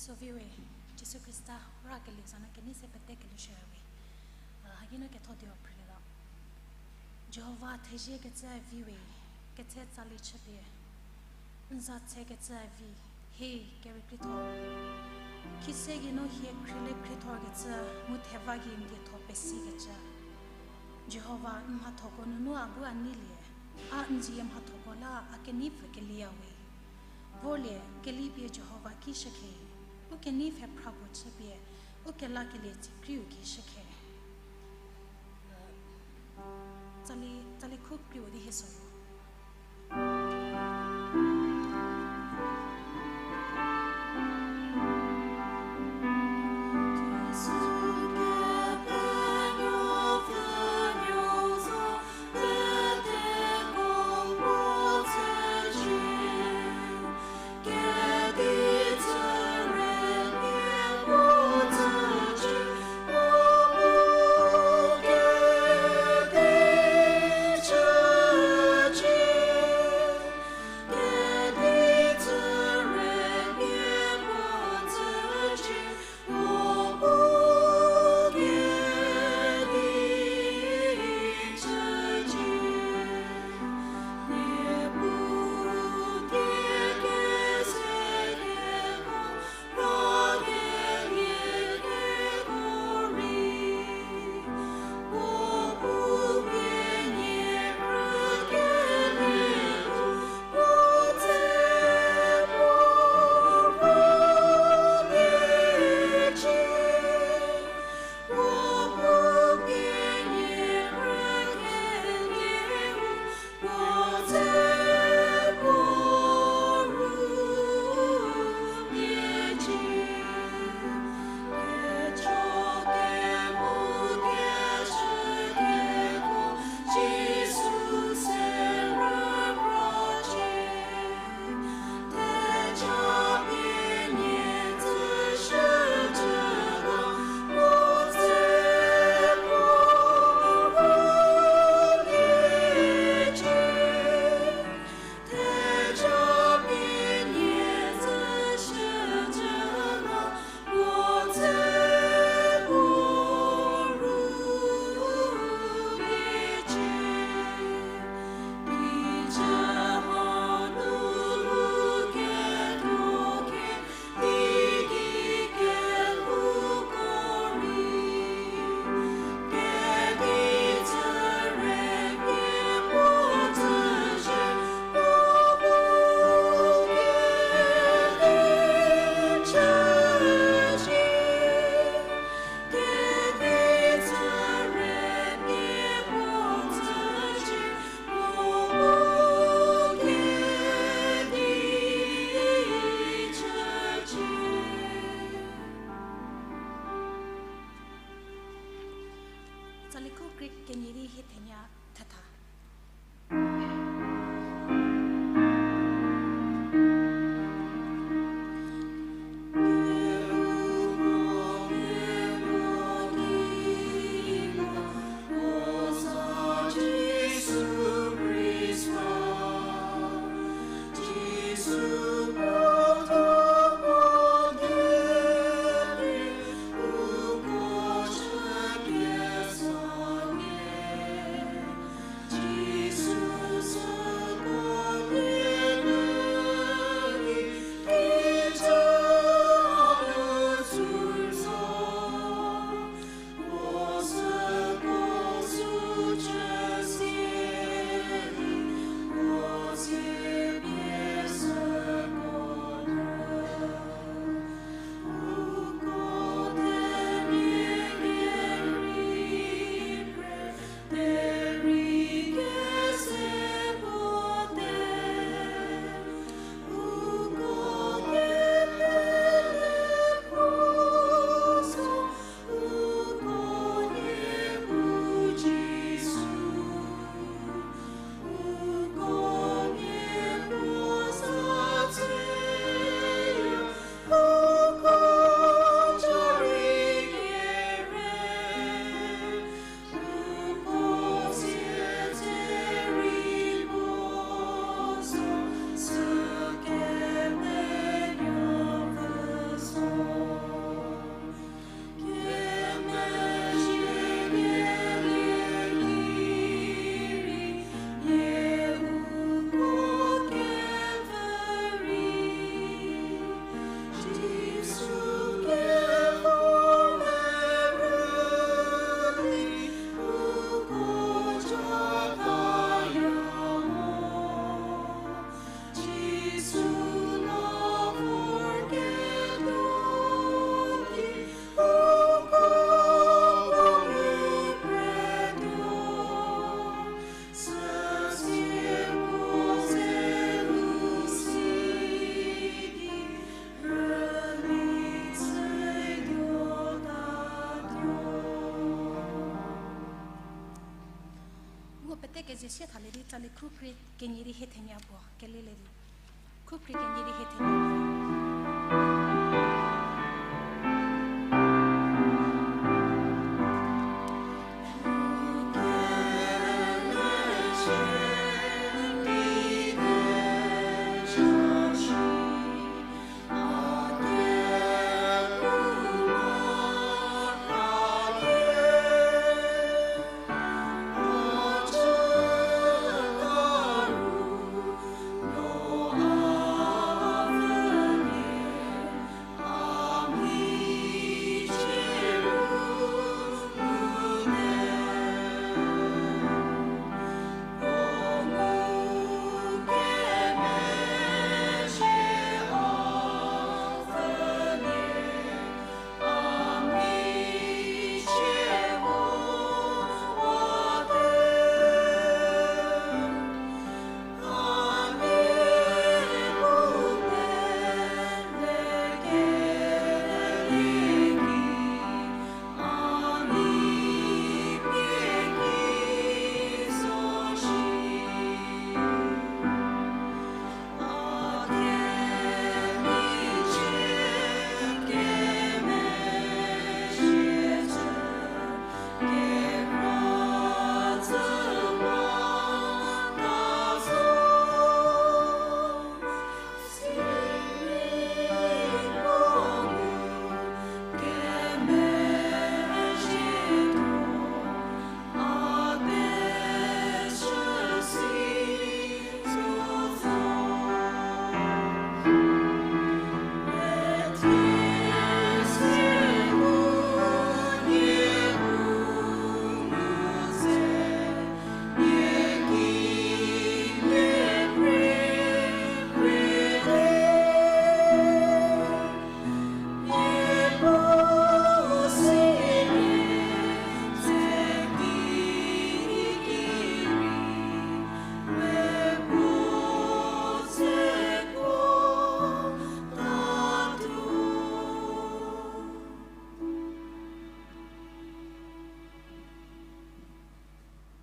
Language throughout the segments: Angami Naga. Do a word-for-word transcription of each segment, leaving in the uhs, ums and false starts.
Soviwe, Jisu Khrista, ra kelie zanu kenei se pete kelushüwe. A, haki nu ketho di o phrülie la. Jihova thezie kecü viwe, ketse tsali chüpie. N za tse kecü vi, he, keriekrietho. Khise gei nu hie khriele khriethor kecü, mu theva gei n dietho pesi kecü. Jihova n mhathoko nunu a bu a neilie, a n zie mhathoko la a kenei pfü keliyawe. Vorlie, kelipie Jihova ki shükhe, u kenei pfhe phra puo chüpie, u kelakelie tsikriu ki shükhe. Tsali, tsali khu kriu di hie so. Tsali khu krie kenie di hie thenya thetha. Siesie thalie di tsali khukhrie kenyie di hie thenie puo kelelie di. Khukhrie kenyie di hie thenie.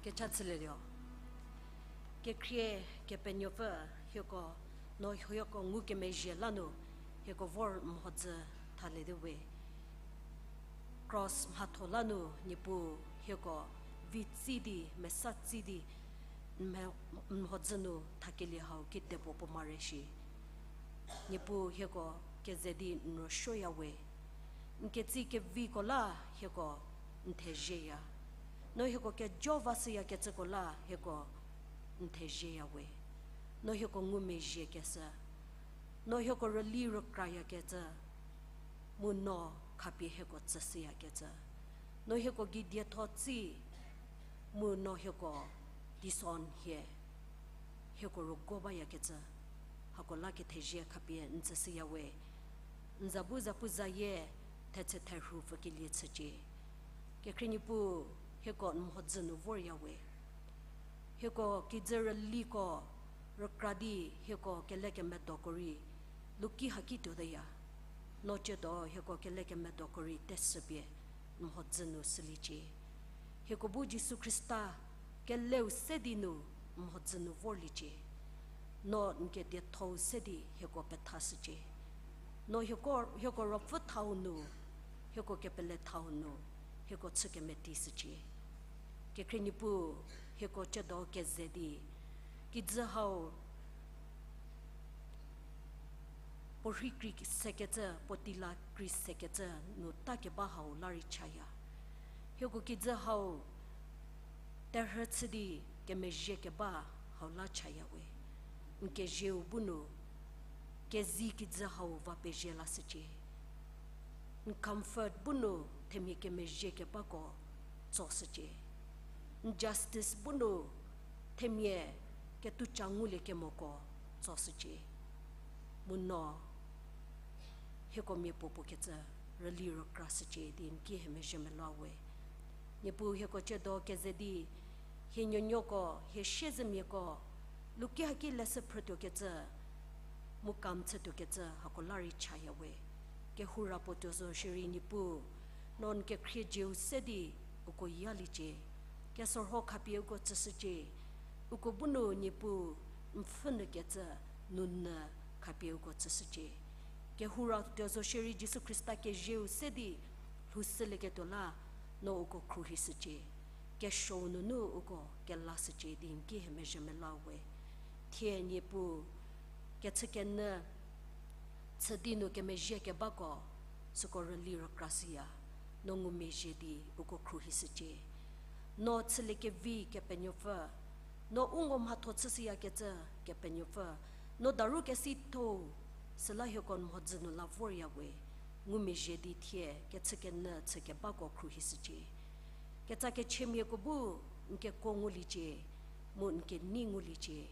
Kecha chülietuo. Kekhrie Kepenuopfü, hieko, no hieko ngukemezhie la nu, hieko vor n mhodzü thalie di we. Cross mhatho la nu, Niepuu, hieko vi tsi di, mesa tsi di, n mhodzü nu thakelie hau kidepuo puo mare shi. Niepuu hieko keze di n rüsuoya we. N ketsie keviko la hieko n thezieya. No hieko kejo vashüyakecüko la hieko n thezieya we. No hieko ngumezhiekeshü. No hieko rüli rükrayakecü. Mu no khapie hieko tsüshüyakecü. No hieko gei dietho tsi, mu no hieko teisonhie, hieko rüguo bayakecü. Hako la kethezie khapie n tsüshüya we. N za bu zapuzayie thetse therhu pfükelie chücie. Kekhrie Niepuu, hieko n mhodzü nu vorya we. Hieko kijü rüliko rükra di hieko kelekemedoko rei luki haki tuoteya. No ciedo hieko kelekemedoko rei teshüpie n mhodzü nu shüliecie. Hieko bu Jisu Khrista keleu se di nu n mhodzü nu vorliecie. No n kediethou se di hieko pethashücie. No hieko, hieko ruopfü thau nu, hieko kepele thau nu, hieko chü kemeteishücie. Kekhrie Niepuu, hieko ciedo keze di kijü hau puo rhei krei sekecü, puo tila krei sekecü nu ta keba hau la rei chaya. Hieko kijü hau terhü chü di kemezhie keba hau la chaya we. N kezieu bu nu, kezi kijü hau va pezie lashücie. N comfort bu nu themia kemezhie kebako tsoshücie. N justice bu nu themia ketoucha ngulie kemoko tsoshücie. Mu no hieko mia puo puo kecü rüli rükrashücie di n ki hie mezhie melou we. Niepuu hieko ciedo keze di hie nuonuoko, hie siezemiako luki haki leshü phrütuokecü, mu kam chütuokecü hako la rei chaya we. Kehou ra puo tuo zo shierei Niepuu, no n kekhrie zieu se di uko yaliecie. Kesorho khapie uko tsüshücie. Uko bu nu Niepuu n pfhü nyü kecü nunu khapie uko tsüshücie. Kehoura tuo zo shierei Jisu Khrista kezieu se di lhoushülieketuo la no uko khruohishücie. Kesuou nunu uko kelashücie di n ki hie mezhü mela we. Thie Niepuu kechükenyü chü di nu kemezhie kebako, süko rüli rükrashüya, no ngumezhie di uko khruohishücie. No chüliekevi Kepenuopfü, no u ngo mhatho chüshüyakecü Kepenuopfü, no daru kesithou, süla hieko n mhodzü nu la vorya we, ngumezhie di thie kechükenyü chü kebako khruohishücie. Ketsa kechümiako bu n kekuo nguliecie, mu n kenei nguliecie.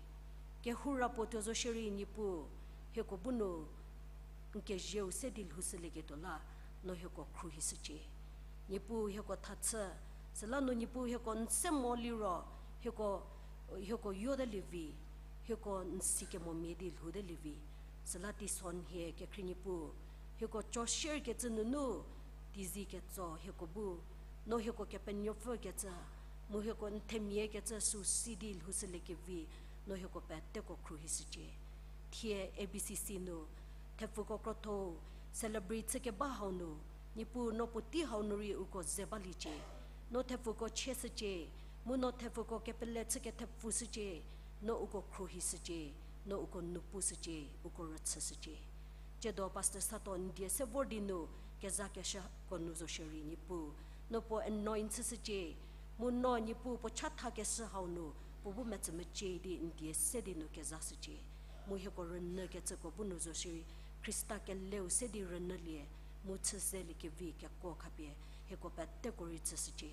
Kehoura puo tuo zo shierei Niepuu, hieko bu nu n kezieu se di lhoushülieketuo la, no hieko khruohishücie. Niepuu hieko thachü, süla nu Niepuu hieko n se mo liro, hieko, hieko yotelie vi, hieko n si kemomia di lhoutelie vi, süla teisonhie kekhrie Niepuu, hieko co shierkecü nunu, teizie ketso hieko bu, no hieko Kepenuopfü kecü, mu hieko n themia kecü süu si di lhoushüliekevi, no hieko peteko khruohishücie. Thie A B C C nu, thepfuko krotho-u celebrate chü keba hau nu, Niepuu no puotei hau nu rei uko ze baliecie. No thepfuko chieshücie, mu no thepfuko kepele chü kethepfushücie, no uko khruohishücie, no uko nu pushücie, uko rüchüshücie. Tsiedo Pastor Sato n die se vor di nu kezakeshüko nu zo shierei Niepuu, no puo anoint chüshücie, mu no Niepuu puo chathakeshü hau nu puo bu metsümecie di n die se di nu kezashücie. Mu hieko rünyükecüko bu nu zo shierei Khrista keleu se di rünyülie, mu chüzeliekevi kekuo khapie hieko peteko rei tsüshücie.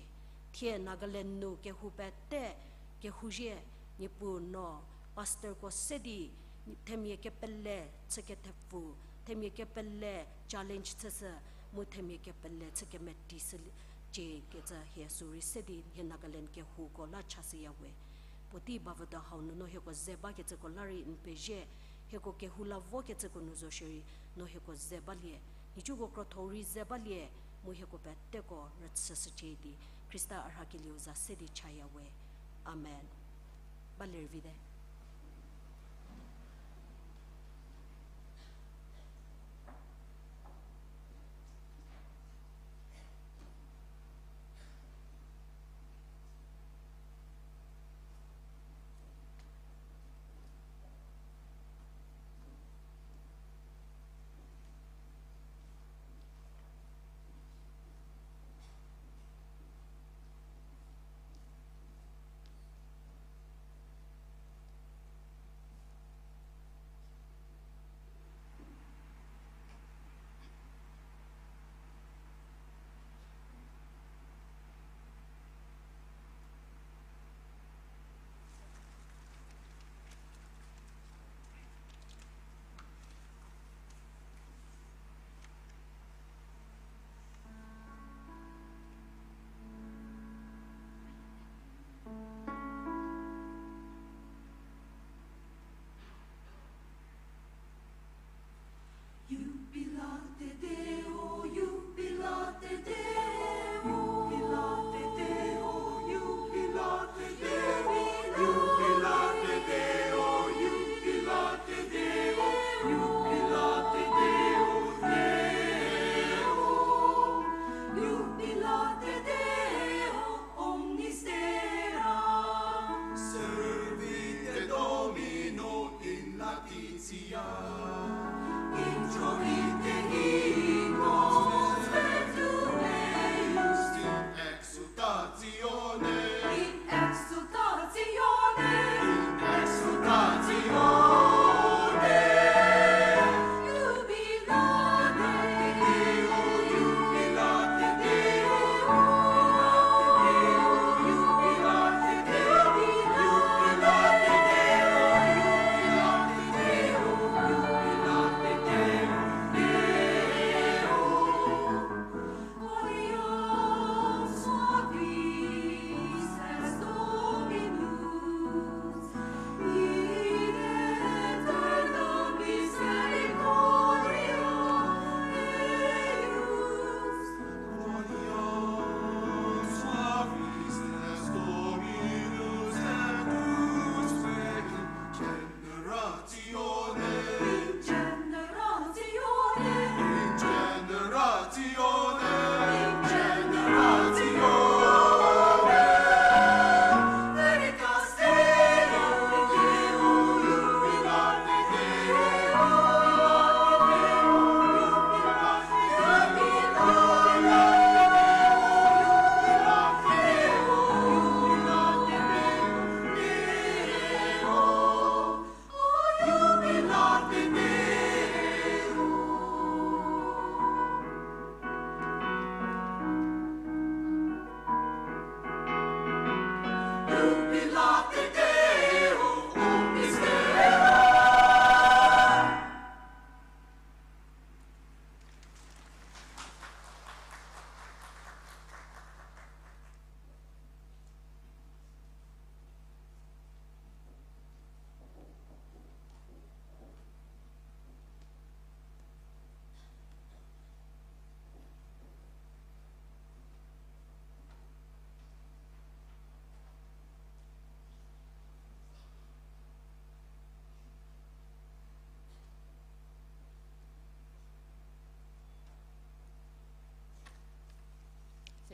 Thie Nagaland nu kehou pete, kehouzhie, Niepuu no pastorko se di themia kepele chü kethepfu, themia kepele challenge chüshü, mu themia kepele chü kemetieshücie kecü hie sürei se di hie Nagaland kehouko la chashüya we. Puotei bavüdo hau nu no hieko ze bakecüko la rei n pezie, hieko kehou la vokecüko nu zo shierei no hieko ze balie, nhicuko krotho-u rei ze balie, mu hieko peteko rüchüshücie di Khrista a rhakelieu za se di chaya we. Amen. Balie rei vite.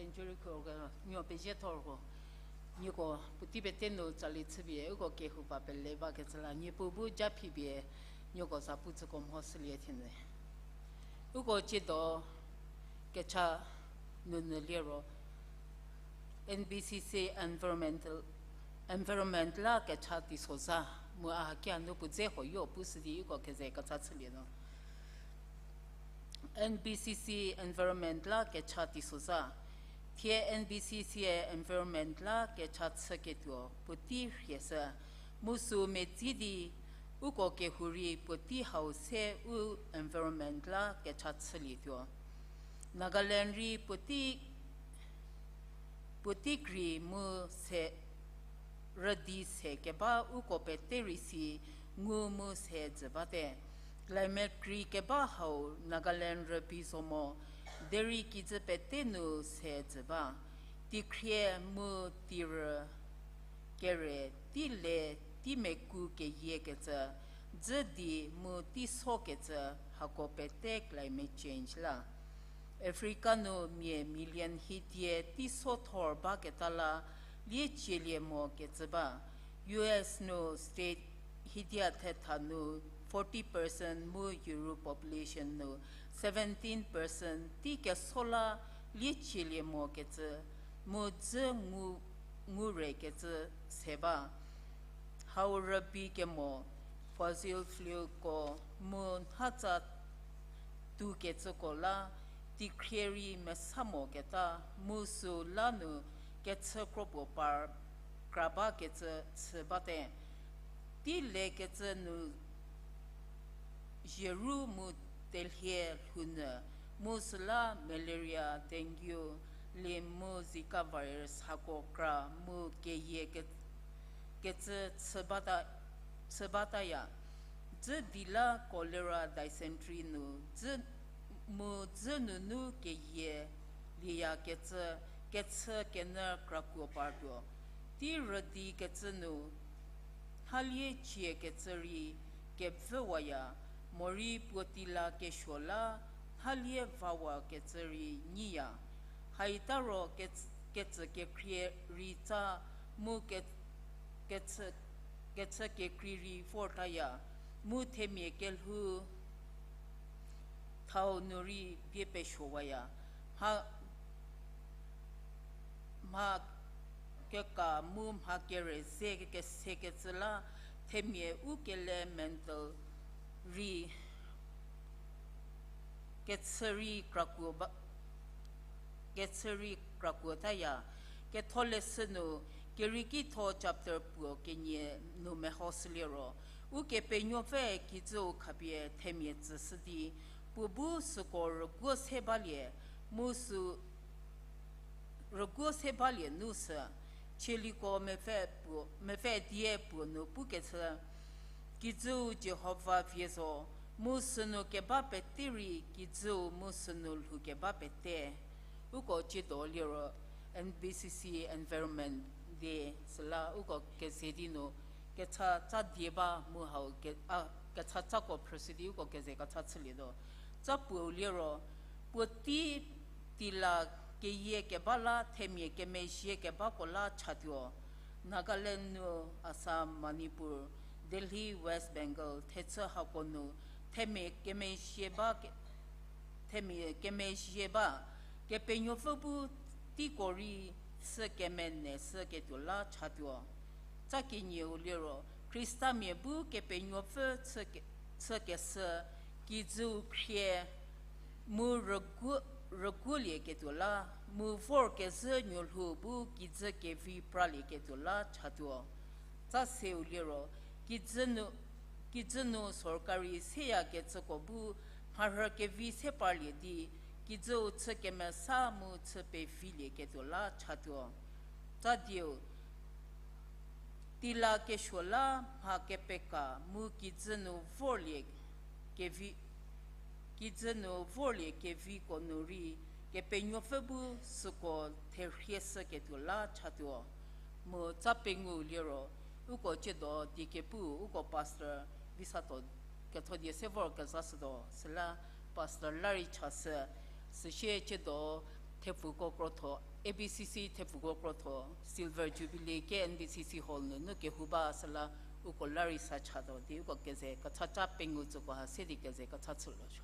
Century khuo, nuo pezie thorko, nieko puotei pete nu tsali chüpie uko kehou ba pele bakecü la Niepuu bu ja phipie nieko zapu tsüko mhoshülie thienyü. Uko tsiedo kecha nunu liro N B C C environmental, environment la kecha teisozha mu a hakia nu puo dze huoyo pushü di uko keze kecha chülie no. N B C C environment la kecha teisozha. Thie N B C C environment la kecha chüketuo puotei rhieshü. Mu sü medzi di uko kehou rei puotei hau se u environment la kecha chülietuo. Nagaland rei puotei, puotei krei mu se rüdi se keba uko pete rei si ngu mu se jü bate. Climate krei keba hau Nagaland rübei zo mo, derei kijü pete nu se jü ba. Teikhrie mu teirü kere, tei le, tei meku keyiekecü, dzü di mu tei sokecü, hako pete climate change la. Africa nu mia million hiedie tei so thor baketa la lie cielie mokecü ba. U S nu state hiedie thetha nu forty percent mu Europe population nu seventeen percent tei keso la lie cielie mokecü mu dzü ngu, ngu rekecü se ba. Hau rübei kemo, fossil fuel ko mu nhatsa tukecüko la teikhrie rei mesa moketa mu sü la nu kechü kropuo par kra bakecü chü bate. Tei lekecü nu zieru mu telhie lhounyü, mu süla malaria, dengue, Lyme mu Zika virus hako kra mu keyie ke-, kecü chü bata, chü bataya. Dzü di la cholera, dysentery nu dzü, mu dzü nunu keyie lieyakecü, kechü kenyü krakuo partuo. Tei rüdikecü nu nhalie ciekecü rei kevüwaya, morei puo tila kesuo la nhalie vawakecü rei nyiya. Haita ro kec-, kecü kekhrie rei tsa mu ke-, kechü, kechü kekrei rei vortaya, mu themia kelhou thau nu rei bie pesuowaya. Mha, mha keka mu mha kere ze kesekecü la themia u kele mental rei kechü rei krakuo ba, kechü rei krakuotaya. Ketholeshü nu, Kerieki tho chapter puo kenie nu mehoshüliro, Ukepenuopfü kijüu khapie themia tsüshü di, puo bu süko rüguo se balie, mu sü rüguo se balie nu sü, chieliko mepfü puo, mepfü die puo nu pukeshü, kijüu Jihova vie zo, mu sünu keba pete rei kijüu mu sünu lhoukeba pete. Uko tsiedo liro N B C C environment die süla uko keze di nu kecha tsa die ba mu hau ke-, a, kecha tsako phrüshü di uko keze kecha chülietuo. Tsa puou liro, puotei tila keyie keba la themia kemezhie kebako la chatuo. Nagaland nu, Assam, Manipur, Delhi, West Bengal thechü hako nu themia kemezhie ba ke-, themia kemezhie ba, Kepenuopfü bu teiko rei chü kemeneshüketuo la chatuo. Tsa kenieu liro, Khristamia bu Kepenuopfü chü ke-, chükeshü kijüu khrie mu rüguo, rüguolieketuo la, mu vorkezhü nuolhou bu kijü kevi pralieketuo la chatuo. Tsa seu liro, kijü nu, kijü nu sorkari seyakecüko bu mharhü kevi se parlie di, kijüu chü kemesa mu chü pevilieketuo la chatuo. Tsa dieu, tila kesuo la mha kepeka mu kijü nu vorlie kevi, kijü nu vorlie keviko nu rei, Kepenuopfü bu süko therhieshüketuo la chatuo. Mu tsa pengou liro, uko tsiedo die kepu uko pastor Visato ketho die se vorkezhashütuo, süla pastor la rei chashü, süsie tsiedo thepfuko krotho, A B C C thepfuko krotho, Silver Jubilee ke N B C C Hall nunu kehou ba süla uko la rei sa chatuo di uko keze kechaca pengou tsüko ha se di keze kecha chülo zo.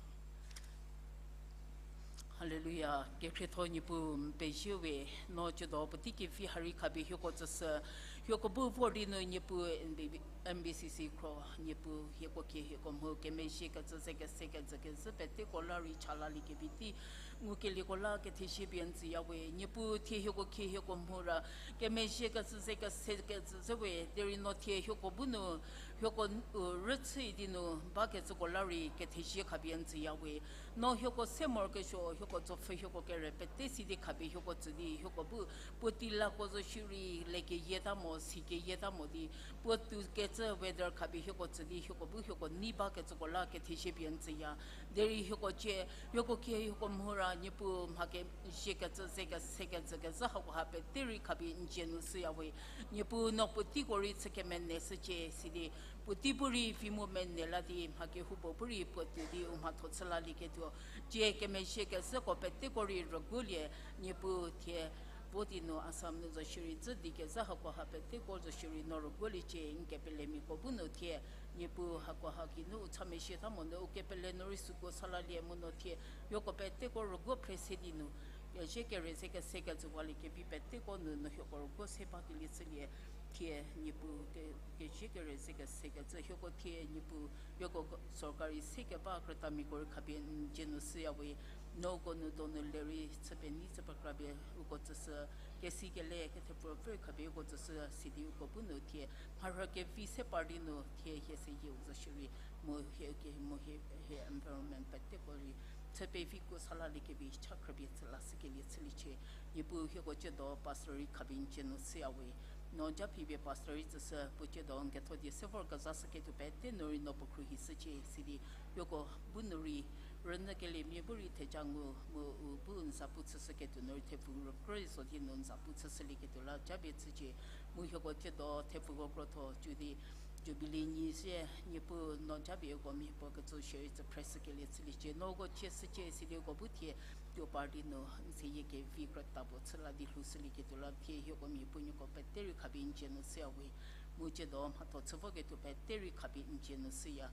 Hallelujah. Kekhrietho Niepuu, n pezie we, no ciedo puotei kevi ha rei khapie hieko tsüshü, hieko bu vor di nu Niepuu N B, N B C C khro, Niepuu hieko kie hieko mho kemezhie kecü ze kese kecü kezhü peteko la rei cha laliekevi tei, ngukelieko la kethezie pie n tsüya we, Niepuu thie hieko kie hieko mho ra, kemezhie kecü ze kese kecü ze we, derei no thie hieko bu nu, hieko, u, rüchü di nu, bakecüko la rei kethezie khapie n tsüya we. No hieko se morokesuo, hieko tsopfü hieko kere pete si di khapie hieko tsü di, hieko bu, puotei lako zo shierei, le keyieta mo, si keyieta mo di, puotou kecü weather khapie hieko tsü di, hieko bu hieko nei bakecüko la kethezie pie n tsüya. Derei hieko cie, hieko kie hieko mho ra, Niepuu mha kezhie kecü ze kese kecü kezhü hakoha pete rei khapie n dzie nu shüya we. Niepuu no puoteiko rei chü kemenei shücie sidi, puotei bu rei vi mu menei la di, mha kehoupuo bu rei puotou di u mhatho chü lalieketuo. Cie kemezhie kezhüko peteko rei rüguolie, Niepuu thie vo di nu Assam nu zo shierei dzü di kezhü hakoha peteko zo shierei no rüguoliecie, n kepelemiako bu nu thie, Niepuu hakoha geinu u cha mezhieta mo nu u kepele nu rei süko sa lalie mu no thie, hieko peteko rüguo phre se di nu, kezie kere ze kese kecü waliekevi peteko nu no hieko rüguo se bakelie chülie, thie Niepuu ke, kezie kere ze kese kecü hieko thie Niepuu, hieko sorkari se keba krütamiako rei khapie n dzie nu shüya we, no uko nu donu lerei chü penei chü pekrapie uko tsüshü, kesi kele kethepfü pfü rei khapie uko tsüshü sidi uko bu nu thie, mharhü kevi se par di nu thie hie seyie u zo shierei, mu hie ke, mu hie, hie environment peteko rei, chü pevi kuo sa laliekevi cha khrüpie chü lashükelie chüliecie, Niepuu hieko ciedo pastor rei khapie n dzie nu shüya we, no japie pastor rei tsüshü, puo ciedo n ketho die se vorkezha shüketuo pete nu rei no puo khruohi shücie sidi, hieko bu nu rei, rünyükeliemia bu rei theja ngu mu u bu n za pu chüshüketuo nu rei thepfu rükrei zo di nu n za pu chüshülieketuo la japie chücie, mu hieko ciedo thepfuko krotho cü di, Jubilee nyi sie, Niepuu no japie uko mia puo ketso shierei tsü phreshükelie chüliecie, no uko cie shücie sidi uko bu thie, tuo par di nu, n seyie kevi krüta puo chü la di lhoushülieketuo la thie hieko mia puo nieko pete rei khapie n dzie nu shüya we, mu ciedo mhatho chü voketuo pete rei khapie n dzie nu shüya,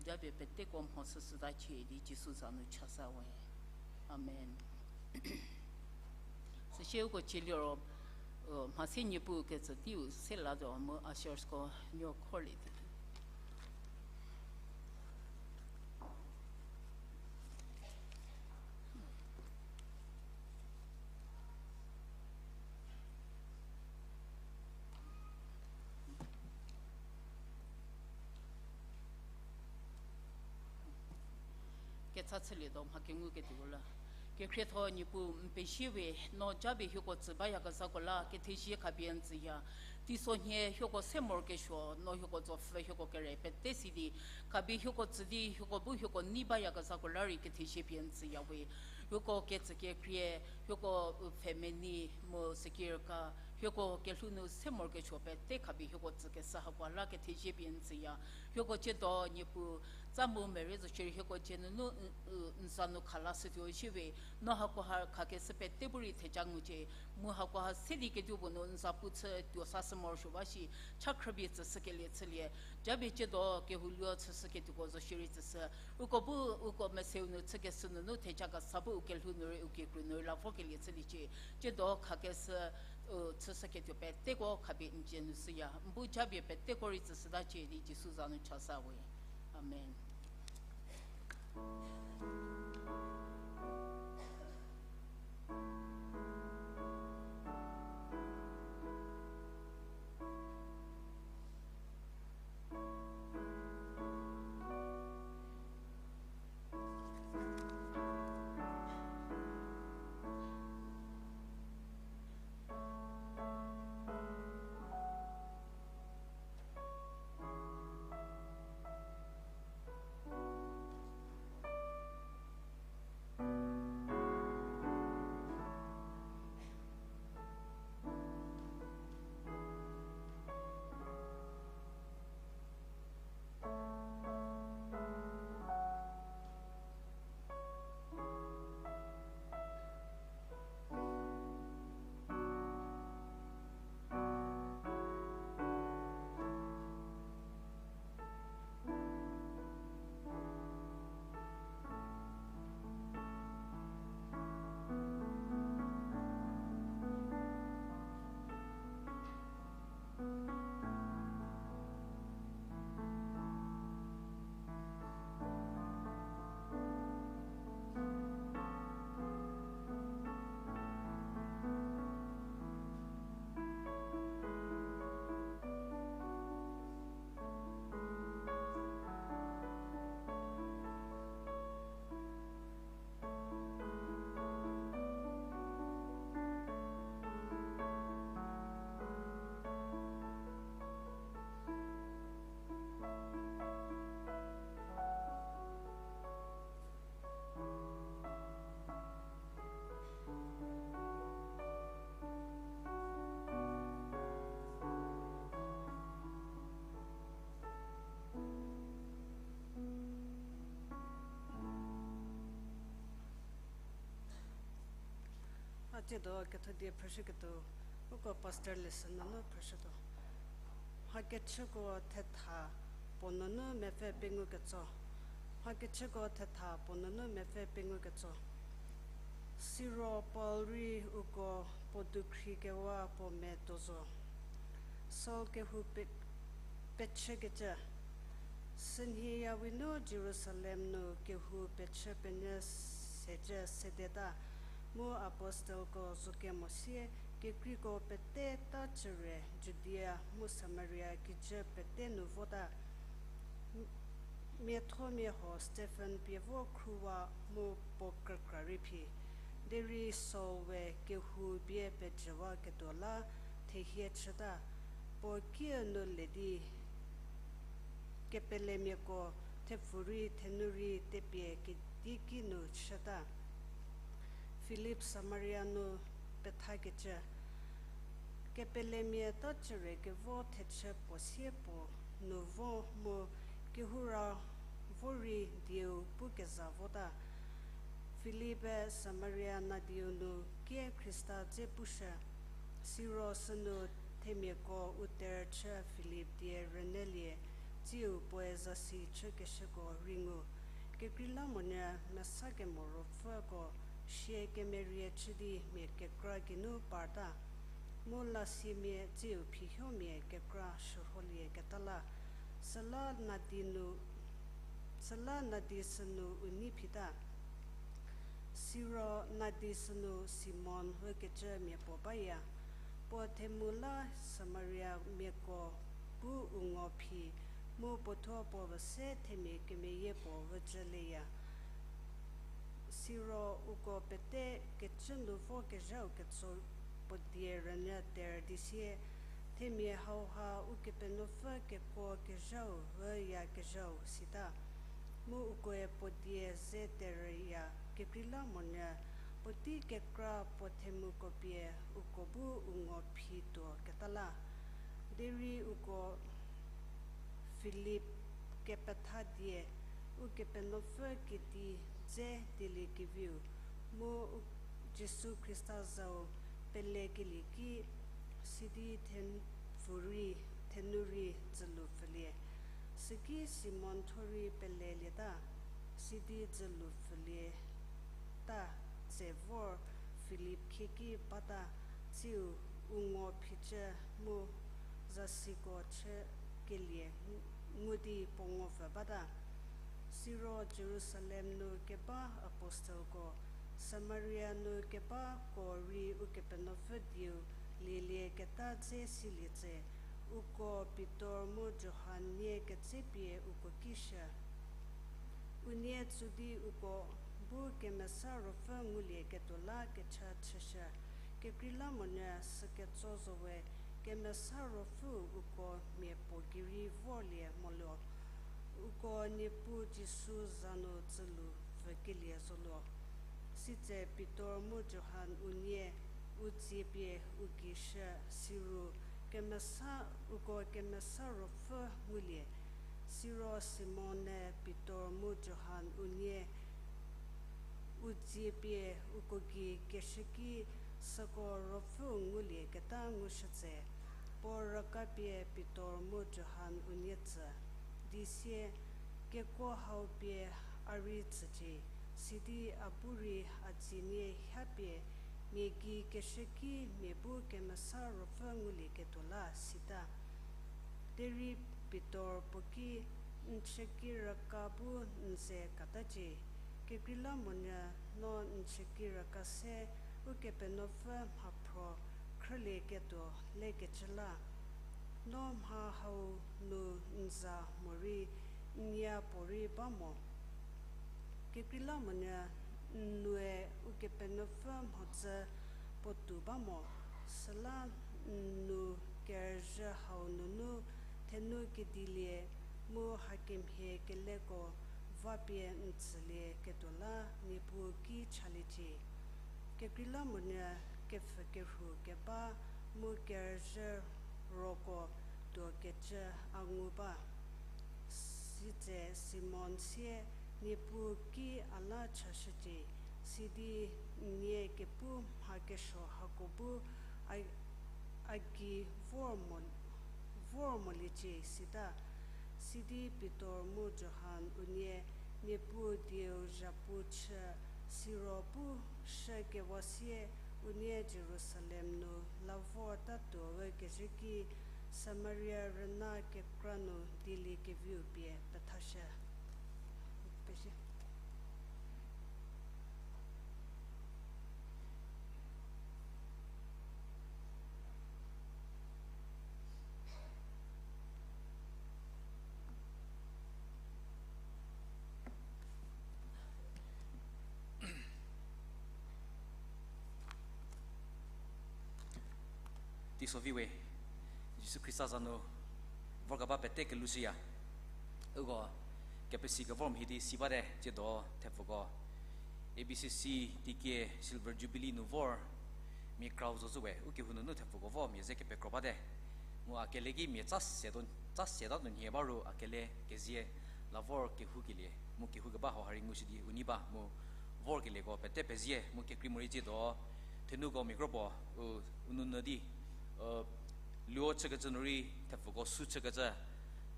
japie peteko mho shüshüta cie di Jisu za nu chasa we. Amen. Süsie uko cieliro, mha se Niepuu kecü teiu se latuo mu ushersko nuo khorlie di. Kecha chülietuo mha kenguketuo la. Kekhrietho Niepuu n pezie we, no japie hieko tsü bayakezhako la kethezie khapie n tsüya. Teisonhie hieko se morokesuo, no hieko tsopfü hieko kere pete si di, khapie hieko tsü di hieko bu hieko nei bayakezhako la rei kethezie pie n tsüya we. Hieko kecükekrie, hieko, u, pfhemenei mu sekirka, hieko kelhou nu se morokesuo pete khapie hieko tsükeshü hakoha la kethezie pie n tsüya. Hieko ciedo Niepuu, tsa mu merei zo shierei hieko dzie nunu n, n za nu kha lashütuo shie we, no hakoha khakeshü pete bu rei theja ngucie, mu hakoha se di kedipuo nu n za pu chü tuo sashü morosuo ba shi, cha khrüpie tsüshükelie chülie, japie ciedo kehou luo chüshüketuoko zo shierei tsüshü, uko bu, uko meseu nu chükeshü nunu theja kesa bu u kelhou nu rei u kikru nu rei la vokelie chüliecie, ciedo khakeshü, u, chüshüketuo peteko khapie n dzie nu shüya, n bu japie peteko rei tsüshüta cie di Jisu za nu chasa we. Amen. Tsiedo kethodie phrüshüketuo, uko pastor lesson nunu phrüshütuo. Mhakechüko thetha puo nunu mepfü pengou ketso. Mhakechüko thetha puo nunu mepfü pengou ketso. Siro Paul rei uko puo dukhri kewa puo medo zo. Saul kehou pe-, pechükecü. Sünhie yawi nu Jerusalem nu kehou pechü penyü secü sedeta, mu apostelko zo kemo sie, kekreiko pete ta chüre Judia mu Samaria kijü pete nu vota. Miathomia huo Stephen pie vo khruwa mu puo krükra rei phi. Derei Saul we kehou bie pejüwaketuo la thehie chüta. Puo kiünu le di kepelemiako thepfu rei thenu rei tepie kedi ki nu chüta. Filip Samaria nu pethakecü. Kepelemia ta chüre kevo thechü puo sie puo nu vo mu kehoura vo rei dieu pukeza vota. Filipe Samaria nadiu nu kie Khrista dze pushü. Siro sünu themiako u ter chü Filip die rünyülie, tsiu puoe zasi chükeshüko rei ngu. Kekreilamonyü mesa kemo ruopfüko sie kemerie chü di mia kekra geinu parta. Mu lasimia tsiu phihiomia kekra shürholieketa la, süla nadi nu, süla nadi sünu u nei phita. Siro nadi sünu Simon hükecü mia puo baya. Puo themu la Samariamiako bu u ngo phi, mu puothuo puo se themia kemeyie puo vücülieya. Siro uko pete kecü nu vo kezhau ketso puo die rünyü ter di sie, themia hauha Ukepenuopfü kekuo kezhau üyakezhau sita. Mu ukoe puo die ze terüya kekreilamonyü, puotei kekra puo themuko pie uko bu u ngo phi tuoketa la. Derei uko Filip kepetha die, Ukepenuopfü kedi dze dieliekeviu, mu u-, Jisu Khrista zau pelekelie ki, sidi thepfu rei, thenu rei dzülu pfülie. Süki Simon thuo rei pelelieta, sidi dzülu pfülie ta tse vor Filip khieki bata, tsiu u ngo phichü mu zasiko chükelie ngu di puo ngo pfü bata. Siro Jerusalem nu keba apostelko, Samaria nu kebako rei Ukepenuopfü dieu lielieketa dze silie tse, uko Pitor mu Johan nie ketsepie uko ki shü. Unie tsü di uko bu Kemesa Ruopfü ngulieketuo la kecha chüshü. Kekreilamonyü süketso zowe Kemesa Ruopfüu uko miapuo gei rei vorlie moluo. Uko Niepuu Jisu za nu dzülu pfükelie zoluo. Sitse Pitor mu Johan unie u dzie pie u gei shü, siru Kemesa, uko Kemesa Ruopfü ngulie. Siro Simon-e Pitor mu Johan unie u dzie pie uko gei keshü ki süko Ruopfüu ngulieketa ngushü tse, puo rüka pie Pitor mu Johan unie tsü di sie, kekuo hau pie a rei tsücie, sidi a bu rei a dzie nie hapie mia gei keshü ki mia bu Kemesa Ruopfü ngulieketuo la sita. Derei Pitor puo ki, n chü ki rüka bu n ze katacie. Kekreilamonyü no n chü ki rüka se Ukepenuopfü mhaphro khrülieketuo lekecü la, no mha hau nu n za morei n nya puorei ba mo. Kekreilamonyü n noue Ukepenuopfü mhodzü puotou ba mo, süla n nou kerüzhü hau nunu thenu kedilie mu hakemhie keleko va pie n tsülieketuo la Niepuu ki chaliecie. Kekreilamonyü kepfhü kerhu keba mu kerüzhü roko tuokecü a ngu ba. Sitse Simon sie, Niepuu ki a la chashücie, sidi nie kepu mha kesuo hako bu a, a gei vor mo, vor moliecie sita. Sidi Pitor mu Johan unie Niepuu dieu zhapu chü, siro pu shü kewa sie unie Jerusalem nu la vortatuo kezhü ki Samaria rüna kekra nu dieliekeviu pie pethashü. Teiso vi we, Jisu Khrista za nu vorkeba pete kelushüya. Uko kepesi kevor mhie di si bate, tsiedo thepfuko A B C C, T K, Silver Jubilee nu vor mia krau zo zhü we, u kehou nunu thepfuko vo mia ze kepekro bate. Mu a kele ki mia tsa se do, tsa se ta nu nhie ba ru a kele kezie la vor kehoukelie mu kehou keba hau ha rei ngushü di u nei ba mu vorkelieko pete pezie mu kekrei morei tsiedo thenuko mia kropuo u, u nunyü di, u, luo chükecü nu rei thepfuko sü chükecü,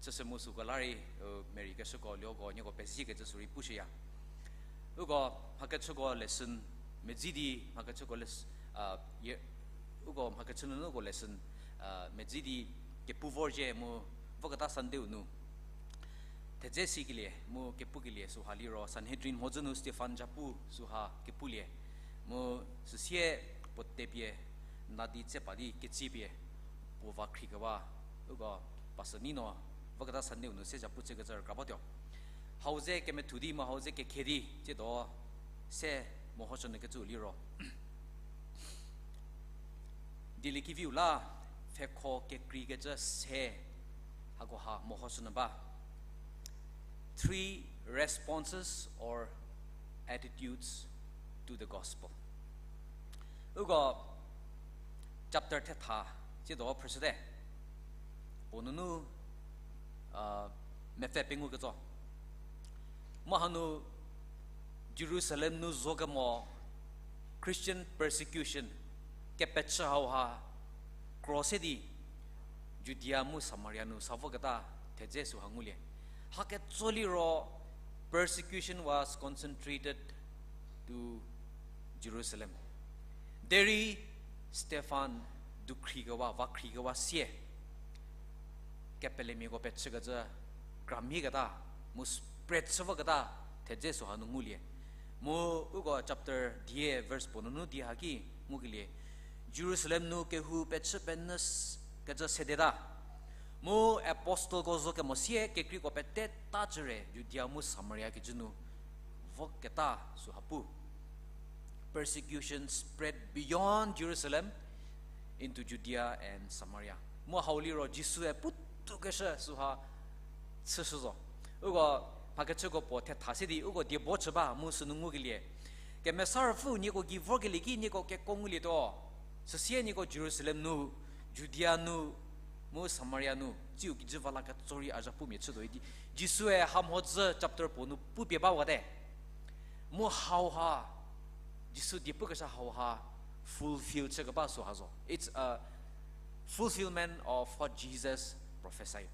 chüshü mu süko la rei, u, merei keshüko luoko nieko peziekecü sü rei pushüya. Uko mhakechüko lesson medzi di, mhakechüko les-, a, ye, uko mhakechü nunu uko lesson, a, medzi di kepu vorzhie mu voketa Sunday-u nu thedze sikelie mu kepukelie süha liro Sanhedrin mhodzü nu Stefan zhapu süha kepulie. Mu süsie puo tepie nadi tsepa di ketsiepie puo va khriekewa, uko pastor Nino voketa Sunday-u nu se zhapu chükecü rükra batuo. Hau ze kemethu di mu hau ze kekhe di tsiedo se mehoshünyükecüu liro Dieliekeviu la pfhekho kekreikecü se hakoha mehoshünyü ba. Three responses or attitudes to the gospel. Uko chapter thetha tsiedo phrüshüte. Puo nunu, a, mepfü pengou ketso. Mu hanu Jerusalem nu zo kemo Christian persecution kepechü hauha kro se di Judea mu Samaria nu sa voketa thedze süha ngulie. Haketso liro persecution was concentrated to Jerusalem. Derei Stefan dukhri kewa, va khri kewa sie kepelemiako pechükecü kramhieketa, mu spread chü voketa thedze süha nu ngulie. Mu uko chapter die verse puo nunu die haki ngukelie, Jerusalem nu kehou pechü penyü s-, kecü sedeta. Mu apostleko zo kemo sie kekreiko pete ta cüre Judea mu Samaria kijü nu voketa süha pu. Persecution spread beyond Jerusalem into Judea and Samaria. Mu hau liro Jisue puotou keshü süha chüshü zo. Uko mhakechüko puo thetha se di uko diebo chü ba mu sünu ngukelie, Kemesa Ruopfü nieko gei vorkelie ki nieko keko ngulietuo. Süsie nieko Jerusalem nu, Judea nu, mu Samaria nu tsiu kijü va la ketso rei a zhapumia chütuo idi Jisue ha mhodzü chapter puo nu pupie bawate. Mu hauha, Jisu diepukeshü hauha fulfill chükeba süha zo. It's a fulfillment of what Jesus prophesied,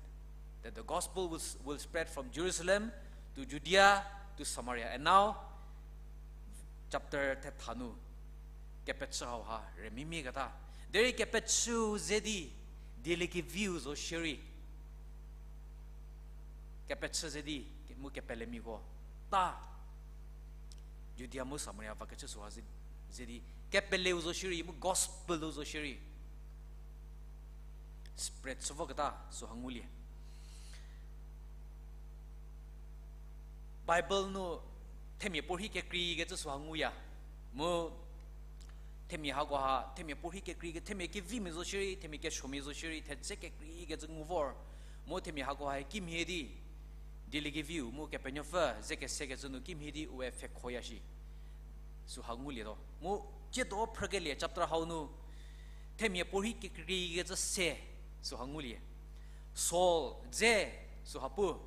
that the gospel will, will spread from Jerusalem to Judea to Samaria. And now, chapter thetha nu kepechü hauha rümemieketa. Derei kepechüu ze di dieliekeviu zo shierei, kepechü ze di ke-, mu kepelemiako ta Judea mu Samaria va kechü süha ze, ze di kepeleu zo shierei mu gospel-u zo shierei spread chü voketa süha ngulie. Bible nu themia puorhi kekreikecü süha nguya. Mu themia hakoha, themia puorhi kekreike, themia kevimia zo shierei, themia kesuomia zo shierei thedze kekreikecü ngu vor. Mu themia hakoha kimhie di dieliekeviu mu Kepenuopfü ze kesekecü nu kimhie di ue pfhekhoya shi süha ngulietuo. Mu tsiedo phrükelie chapter hau nu themia puorhi kekreikecü se süha ngulie. Saul dze süha pu,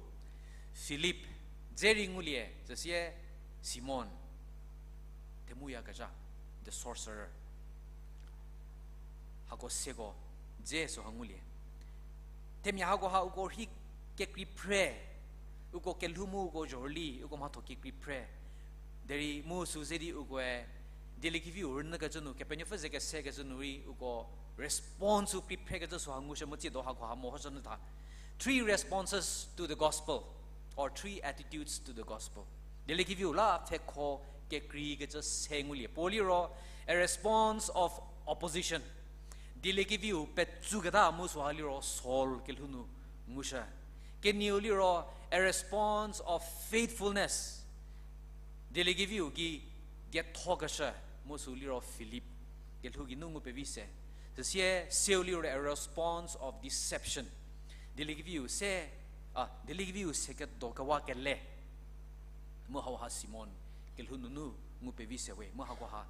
Philip dze rei ngulie, süsie Simon, themuyakezha. the sorcerer. Hako seko dze süha ngulie. Themia hakoha uko rhi kekrei phre, uko kelhou mu uko zhorüli, uko mhatho kekrei phre. Derei mu sü ze di ukoe dieliekeviu rünyükecü nu, Kepenuopfü ze kesekecü nu rei uko response-u krei phrekecü süha ngushü mu tsiedo hakoha mehoshünyü tha. Three responses to the gospel, or three attitudes to the gospel. Dieliekeviu la pfhekho kekreikecü se ngulie. Puo liro, a response of opposition. Dieliekeviu petsuketa mu süha liro Saul kelhou nu ngushü. Kenieu liro, a response of faithfulness. Dieliekeviu ki diethokeshü, mu sü liro Philip kelhou geinu ngu pevi se. Süsie seu liro a response of deception. Dieliekeviu se, a, dieliekeviu se kedo kewa kele. Mu hauha Simon kelhou nunu ngu pevi se we, mu hakoha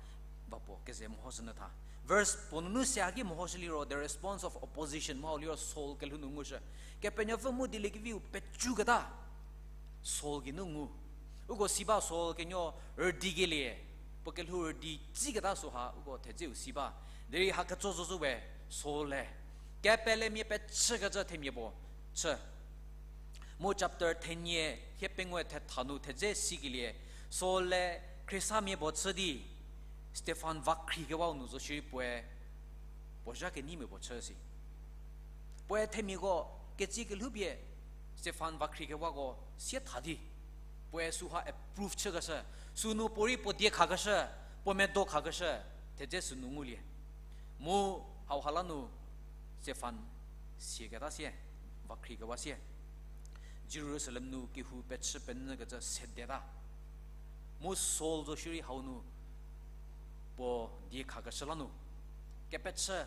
va puo keze mehoshünyü tha. Verse puo nunu se haki mehoshü liro, the response of opposition, mu hau liro Saul kelhou nu ngushü. Kepenuopfü mu dieliekeviu petsuketa Saul geinu ngu. Uko si ba Saul kenuo rüdikelie, puo kelhou rüdi tsiketa süha uko thedzeu si ba. Derei ha ketso zo zo we Saul-e kepelemia pechükecü themia puo chü. Mu chapter thenie hie pengou thetha nu thedze sikelie, Saul-e khrisamia puo chü di Stephen vakhriekewau nu zo shierei puoe puo zha keneimia puo chü si. Puoe themiako ketsie kelhoupie Stephen vakhriekewa ko sie tha di, puoe süha approve chükeshü, sünu puorei puo die khakeshü, puo medo khakeshü, thedze sünu ngulie. Mu hauha la nu Stephen siaketa sie, vakhriekewa sie, Jerusalem nu kehou pechü penyükecü sedeta. Mu Saul zo shierei hau nu puo die khakeshü la nu kepechü,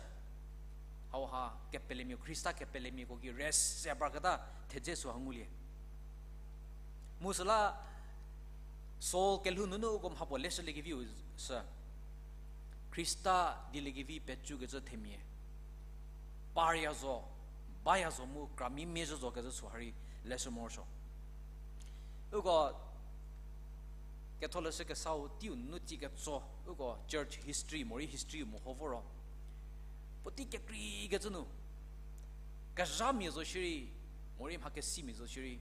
hauha kepelemia, Khrista kepelemiako ki rest se parketa thedze süha ngulie. Mu süla Saul kelhou nunu uko mha puo leshüliekeviu sü, Khrista dieliekevi pecükecü themia parya zo, baya zo mu kramia mezhü zo kecü süha rei leshü morosuo. Uko Ketholeshü Kesau teiu nunu tsie ketso, uko church history morei history meho vo ro, puotei kekreikecü nu kezhamia zo shierei, morei mha kesimia zo shierei,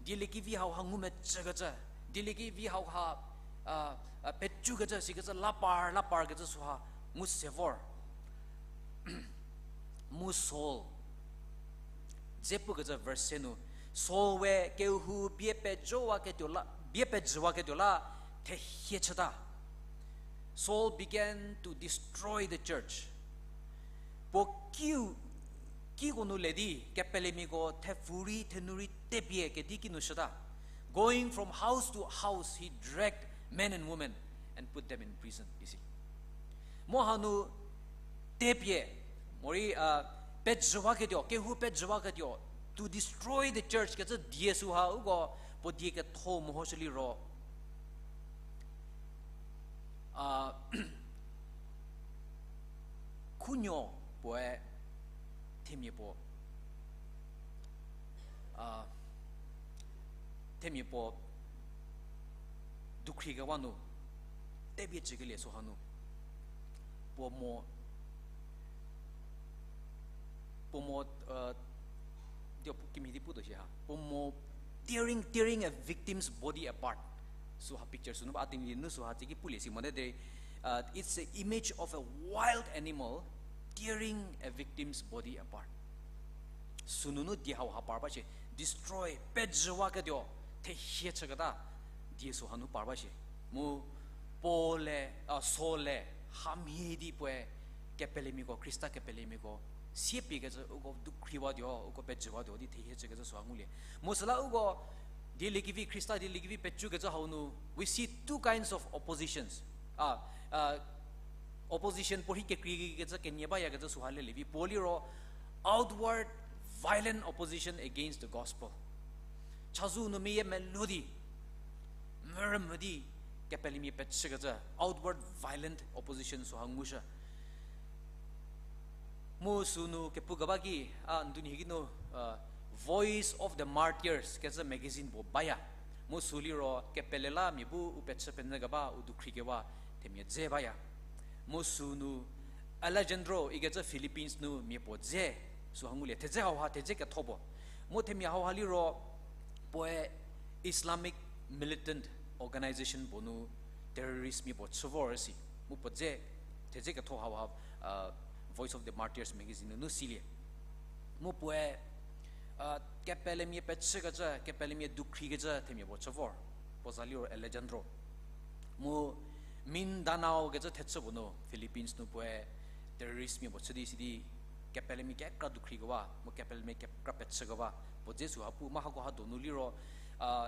dieliekevi hauha ngumecükecü, dieliekevi hauha, a, a, pecükecü sikecü la par, la parkecü süha ngu se vor. Mu Saul, dze pukecü verse se nu, Saul we kehou bie pejüwaketuo la, bie pejüwaketuo la thehie chüta. Saul began to destroy the church. Puo kiu, kiko nu le di kepelemiako thepfurei thenurei tepie kedi kinu shüta. Going from house to house, he dragged men and women and put them in prison, isi. Mu hanu tepie, morei, a, pejüwaketuo, kehou pejüwaketuo, to destroy the church kecü die süha uko puo die ketho mehoshü liro, a, khunuo puoe themia puo, a, themia puo dukhri kewa nu, tepie cükelie süha nu, puo mo, puo mo, a, dio pu-, kimhie di putuo shi ha. Puo mo tearing, tearing a victim's body apart. Süha picture sünu ba a Tenyidie nu süha tsiki pulie si mote derei, a, it's a image of a wild animal tearing a victim's body apart. Sünunu die hauha par ba shie, destroy, pejüwaketuo, thehie chüketa, die süha nu par ba shie. Mu Paul-e, a, Saul-e, hamhie di puoe, kepelemiako, Khrista kepelemiako, siepie kecü uko dukhriwatuo, uko pejüwatuo di thehie chükecü süha ngulie. Mu süla uko, dieliekevi, Khrista dieliekevi pecükecü hau nu, we see two kinds of oppositions. A, a, opposition puorhi kekreikecü kenie bayakecü süha lelie vi puo liro outward violent opposition against the gospel. Chazou nu meyie melou di, mürümü di, kepelemia pechükecü outward violent opposition süha ngushü. Mu sünu kepukeba ki, a, ndunhie ki nu, a, Voice of the Martyrs kecü magazine puo baya. Mu sü liro kepele la mia bu u pechü penyü keba, u dukhri kewa themia dze baya. Mu sünu Alejandro ikecü Philippines nu mia puo dze, süha ngulie, thedze hauha thedze ketho puo. Mu themia hauha liro puoe Islamic militant organization puo nu terrorist mia puo chü vor si. Mu puo dze, thedze ketho hauha, Voice of the Martyrs magazine nunu silie. Mu puoe kepelemia pechükecü, kepelemia dukhrikecü themia puo chü vor. Puo za liro Alejandro. Mu Mindanao kecü thechü puo nu Philippines nu puoe terrorist mia puo chü di sidi kepelemia kekra dukhrikewa mu kepelemia kekra pechükewa puo dze süha pu. Mu hako ha donu liro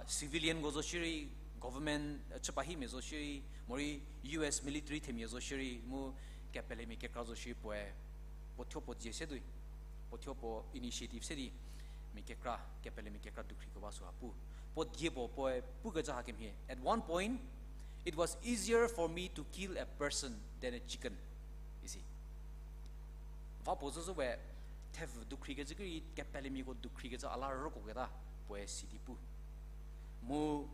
civilianko zo shierei, government chüpahimia zo shierei, morei U S military themia zo shierei, mu kepelemia kekra zo shierei puoe puo thuo puo dzie se dui, puo thuo puo initiative se di, mia kekra, kepelemia kekra dukhrikewa süha pu. Puo die puo puoe pukecü hakemhie, at one point, it was easier for me to kill a person than a chicken, isi. Va puo zozü we, thevü dukhrikecü ki rei kepelemiako dukhrikecü a la rüko keta, puoe sidi pu. Mu,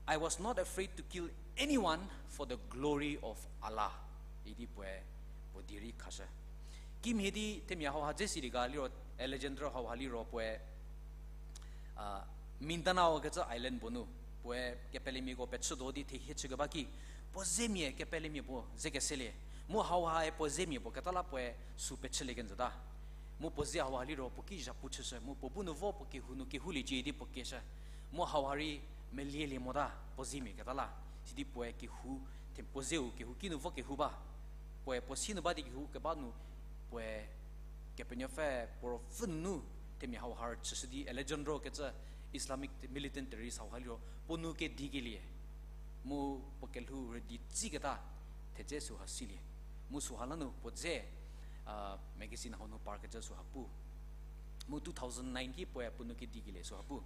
I was not afraid to kill anyone for the glory of Allah, idi puoe puo die rei khashü. Kimhie di themia hauha dze silie ga liro, Alejandro hauha liro puoe Mindanao kecü island puo nu puoe kepelemiako pechütuo di thehie chükeba ki, puo zemia kepelemia puo ze keselie. Mu hauhae puo zemia puo keta la puoe sü pechülie kenjüta. Mu puo ze hauha liro puo ki zhapu chüshü, mu puo bu nu vo puo kehou nu kehouliecie di puo keshü. Mu hauha rei melielie mota puo zemia keta la. Sidi puoe kehou, the-, puo zeu kehou kinu vo kehou ba. Puoe puo si nu ba di kehou keba nu, puoe Kepenuopfü puo ruopfü nunu themia hauha rei chüshü di Alejandro kecü Islamic militant terrorist hauha liro puo nou kedikelie. Mu puo kelhou rüdi tsiketa thedze süha silie. Mu süha la nu puo dze magazine hau nu parkecü süha pu. Mu two thousand nine ki puoe puo nou kedikelie süha pu.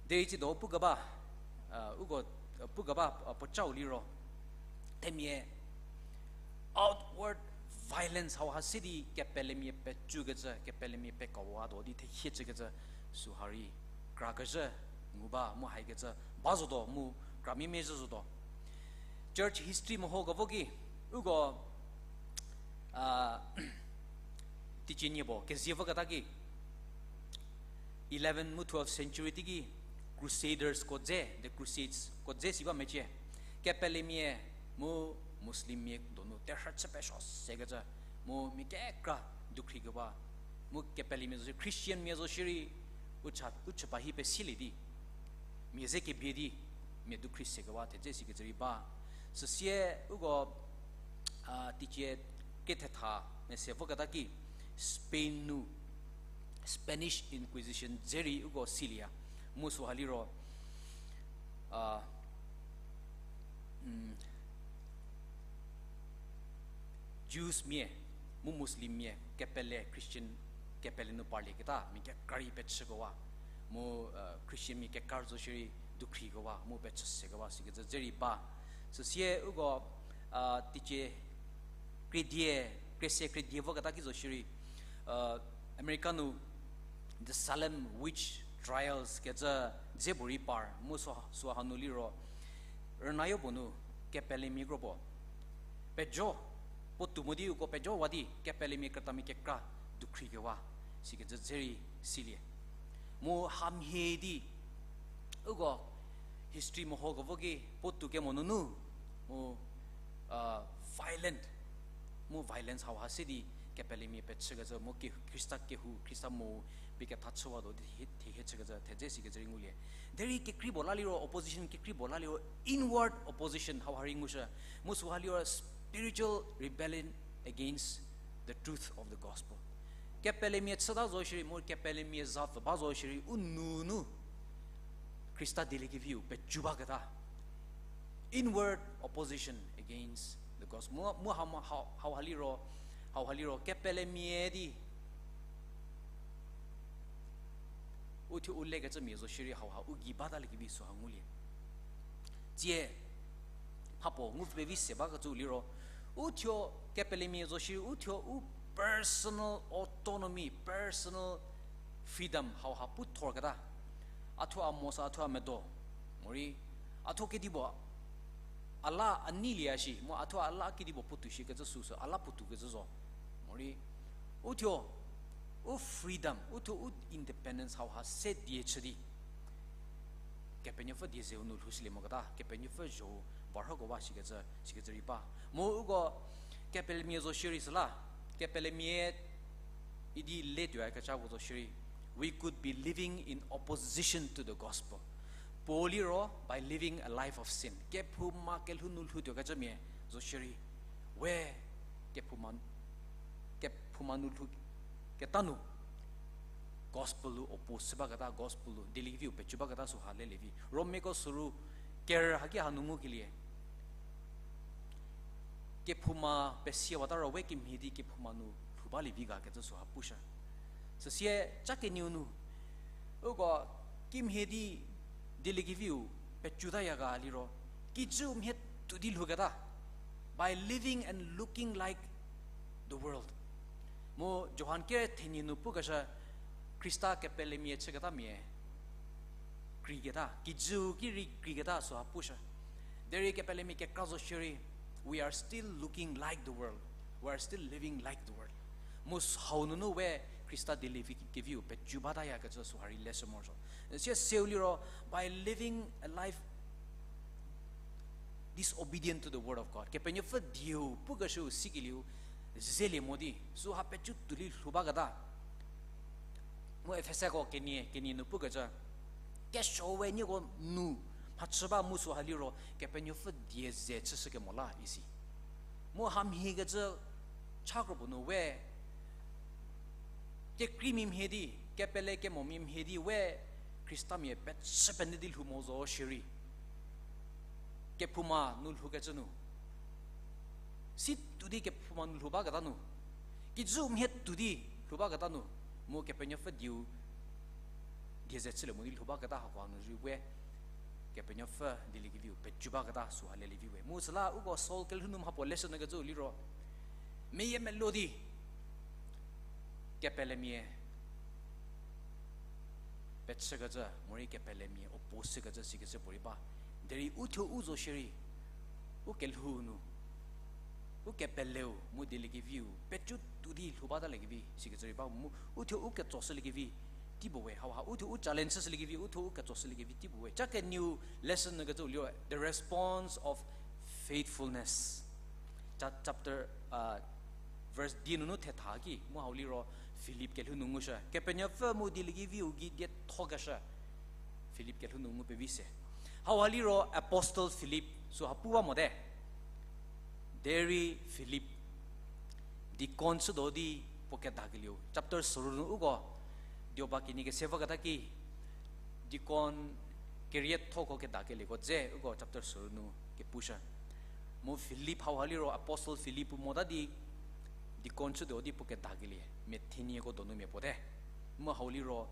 Derei tsido pukeba, uko, pukeba puo chau liro, themia outward violence hauha se di kepelemia pecükecü, kepelemia pekawatuo di thehie chükecü, süha rei krakezhü ngu ba mu haikecü ba zotuo mu kramia mezhü zotuo. Church history mehokevo ki, uko teicie nie puo kezie voketa ki, eleven mu twelve century teiki Crusaders ko dze, the Crusades ko dze si ba mecie. Kepelemia mu Muslimmia donu terhü chü pesuo sekecü, mu mia kekra dukhrikewa, mu kepelemia zo shi, Christianmia zo shierei, u cha, u chüpa hi pesilie di, mia ze kebie di, mia dukhri sekewa thedze sikecü rei ba. Süsie uko teicie kethetha mese voketa ki, Spain nu Spanish Inquisition dze rei uko silieya. Mu süha liro, Jewsmia mu Muslimmia kepele, Christian kepele nu parlieketa mia kekra rei pechükewa, mu Christianmia kekra zo shierei dukhrikewa mu pechü sekewa sikecü dze rei ba. Süsie uko teicie kredie, krese kredie voketa ki zo shierei, America nu the Salem witch trials kecü dze puorei par mu sü, süha nu liro, rünayo puo nu kepelemia kro puo pejo, puotou mo di uko pejowa di kepelemia krütamia kekra dukhrikewa sikecü dze rei silie. Mu hamhie di uko history mehokevo ki puotou kemo nunu mu violent, mu violence hauha se di kepelemia pechükecü mu ke, Khrista kehou, Khrista mo pie ketha chüwatuo di thehie chükecü thedze sikecü rei ngulie. Derei kekrei puo la liro, opposition kekrei puo la liro, inward opposition hauha rei ngushü. Mu süha liro spiritual rebellion against the truth of the gospel. Kepelemia chüta zo shierei mu kepelemia za pfü ba zo shierei u nunu Khrista dieliekeviu peju baketa. Inward opposition against the gospel. Mu, mu hau, hau, hauha liro, hauha liro kepelemia di uthuo u lekecümia zo shierei hauha u gei bataliekevi süha ngulie. Tsie, mhapuo ngu pevi se bakecü liro, uthuo kepelemia zo shierei uthuo u personal autonomy, personal freedom hauha pu thorketa. A thuo a mo sa, a thuo a medo, morei a thuo kedipuo a la a neilieya shi, mu a thuo a la kedipuo puotou shikecü süsü, a la puotoukecü zo. Morei, uthuo, u freedom, uthuo u independence hauha se die chü di Kepenuopfü die zeu nu lhoushülie moketa, Kepenuopfü zho-u varhoko ba shikecü, shikecü rei ba. Mu uko kepelemia zo shierei süla, kepelemia idi le tuoyakezhako zo shierei, we could be living in opposition to the gospel. Puo liro, by living a life of sin. Kephouma kelhou nu lhoutuokecümia zo shierei, we kephouma, kephouma nu lhou keta nu, gospel-u oppose shü baketa, gospel-u dieliekeviu pecu baketa süha lelie vi. Romiako süru ker haki hanu ngukelie, kephouma pesiewata ro we kemhie di kephouma nu lhou balie vi ga kecü süha pushü. Süsie ca kenieu nu, uko kimhie di dieliekeviu pecutaya ga liro, kijüu mhie tuo di lhouketa, by living and looking like the world. Mu Johan ker thenie nu pukeshü, Khrista kepelemia chüketamia kreiketa, kijüu ki rei kreiketa süha pushü. Derei kepelemia kekra zo shierei, we are still looking like the world. We are still living like the world. Mu hau nunu we Khrista dieliekeviu pecu batayakecü süha rei leshü morosuo. Sie seu liro, by living a life disobedient to the word of God. Kepenuopfü dieu pukeshüu sikelieu zelie mo di, süha pecu tuo di lhou baketa. Mu Efesako kenie, kenie nu pukecü, kesuo we nieko nu mhachü ba mu süha liro, Kepenuopfü die ze chüshükemo la isi. Mu hamhiekecü cha kropuo nu we, kekreimia mhie di, kepele kemomia mhie di we, Khristamia pechü penyü di lhou mo zo shierei, kephouma nu lhoukecü nu, si tuo di kephouma nu lhou baketa nu, kijüu mhie tuo di lhou baketa nu, mu Kepenuopfü dieu die ze chülie mo di lhou baketa hakoha nu rei we, Kepenuopfü dieliekeviu pecu baketa süha lelie vi we. Mu süla uko Saul kelhou nu mhapuo leshü nyükecüu liro, meyiemeluo di kepelemia pechükecü, morei kepelemia oppose shükecü sikecü puorei ba. Derei uthuo u zo shierei, u kelhou nu, u kepeleu mu dieliekeviu pecu tuo di lhou batalie kevi sikecü rei ba mu, uthuo u ketsoshülie kevi tei puo we, hauha uthuo u challenge shülie kevi, uthuo u ketsoshülie kevi tei puo we. Ca kenieu lesson nyükecüu liro, the response of faithfulness. Cha-, chapter, uh, verse die nunu thetha ki, mu hau liro Philip kelhou nu ngushü. Kepenuopfü mu dieliekeviu gei diethokeshü. Philip kelhou nu ngu pevi se. Hauha liro Apostle Philip süha pu ba mote. Derei Philip deacon chütuo di puo kedakelieu. Chapter soru nu uko, dioba kenie kese voketa ki, deacon keriethoko kedakelieko dze uko chapter soru nu kepushü. Mu Philip hauha liro Apostle Philip mota di deacon chütuo di puo kedakelie, mia thenieko donu mia puo te. Mu hau liro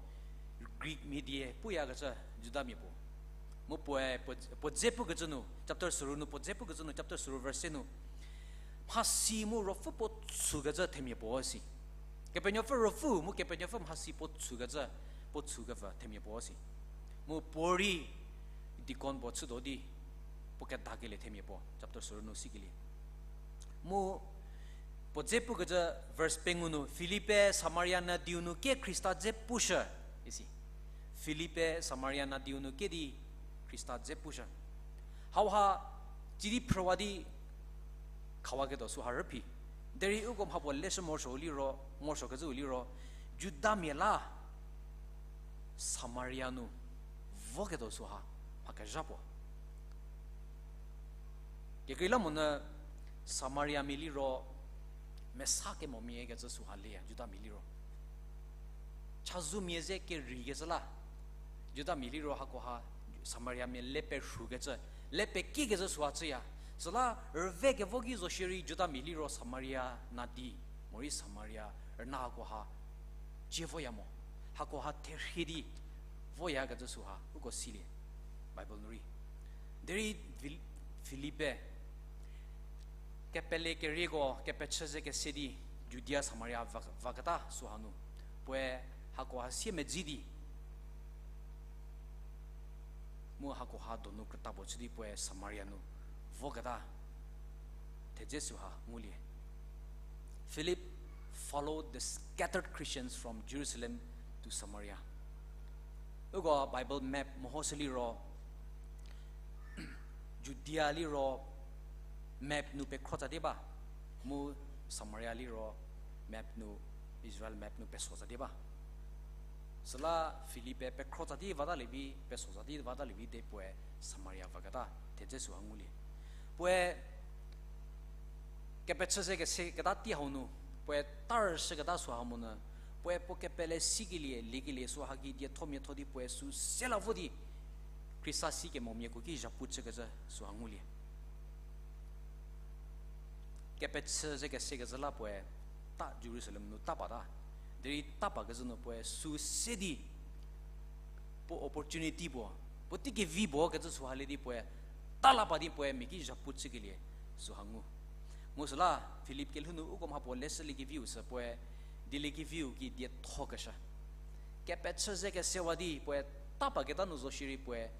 Greek mia die puyakecü Judamia puo. Mu puoe, puo, puo dze pukecü nu, chapter soru nu puo dze pukecü nu, chapter soru verse se nu, mhasi mu ruopfü puo tsukecü themia puo si. Kepenuopfü ruopfü mu Kepenuopfü mhasi puo tsukecü, puo tsukepfü themia puo si. Mu puorei deacon puo chütuo di puo kedakelie themia puo, chapter soru nu sikelie. Mu puo dze pukecü verse pengou nu, Philip-e Samaria nadiu nu kie Khrista dze pushü, isi. Philip-e Samaria nadiu nu kie di Khrista dze pushü. Hauha cidi phrüwa di khawaketuo süha rüphi. Derei uko mhapuo leshü morosuo liro, morosuokecüu liro, Judamia la Samaria nu voketuo süha mha kezha puo. Kekreilamonyü Samariamia liro mesa kemomia kecü süha leya, Judamia liro. Chazou mia ze kerikecü la, Judamia liro hakoha Samariamia le perhukecü, le pekiekecü süha chüya. Süla rüve kevo ki zo shierei Judamia liro Samaria nadi, morei Samaria rüna hakoha cie voya mo. Hakoha therhie di voyakecü süha uko silie, Bible nu rei. Derei Phil-, Philip-e kepele kerieko kepechü ze kese di Judia Samaria va, vaketa süha nu, puoe hakoha sie medzi di, mu hakoha donu krüta puo chü di puoe Samaria nu voketa thedze süha ngulie. Philip followed the scattered Christians from Jerusalem to Samaria. Uko Bible map mehoshü liro, Judea liro map nu pekhro tsatie ba, mu Samaria liro map nu, Israel map nu peso tsatie ba. Süla Philip-e pekhro tsatie vatalie vi, peso tsatie vatalie vi de puoe Samaria vaketa thedze süha ngulie. Puoe kepechü ze kese keta tei hau nu, puoe tarüshüketa süha monyü, puoe puo kepele sikelie liekelie süha ki dietho miatho di puoe sü se la vo di Khrista sikemomiako ki zhapu chükecü süha ngulie. Kepechü ze kesekecü la puoe ta Jerusalem nu ta pata. Derei ta pakecü nu puoe sü se di puo opportunity puo, puo teikevi puo kecü süha le di puoe ta la pa di puoe mia ki zhapu chükelie süha ngu. Mu süla Philip kelhou nu uko mha puo leshüliekeviu sü puoe dieliekeviu ki diethokeshü. Kepechü ze kesewa di puoe ta paketa nu zo shierei puoe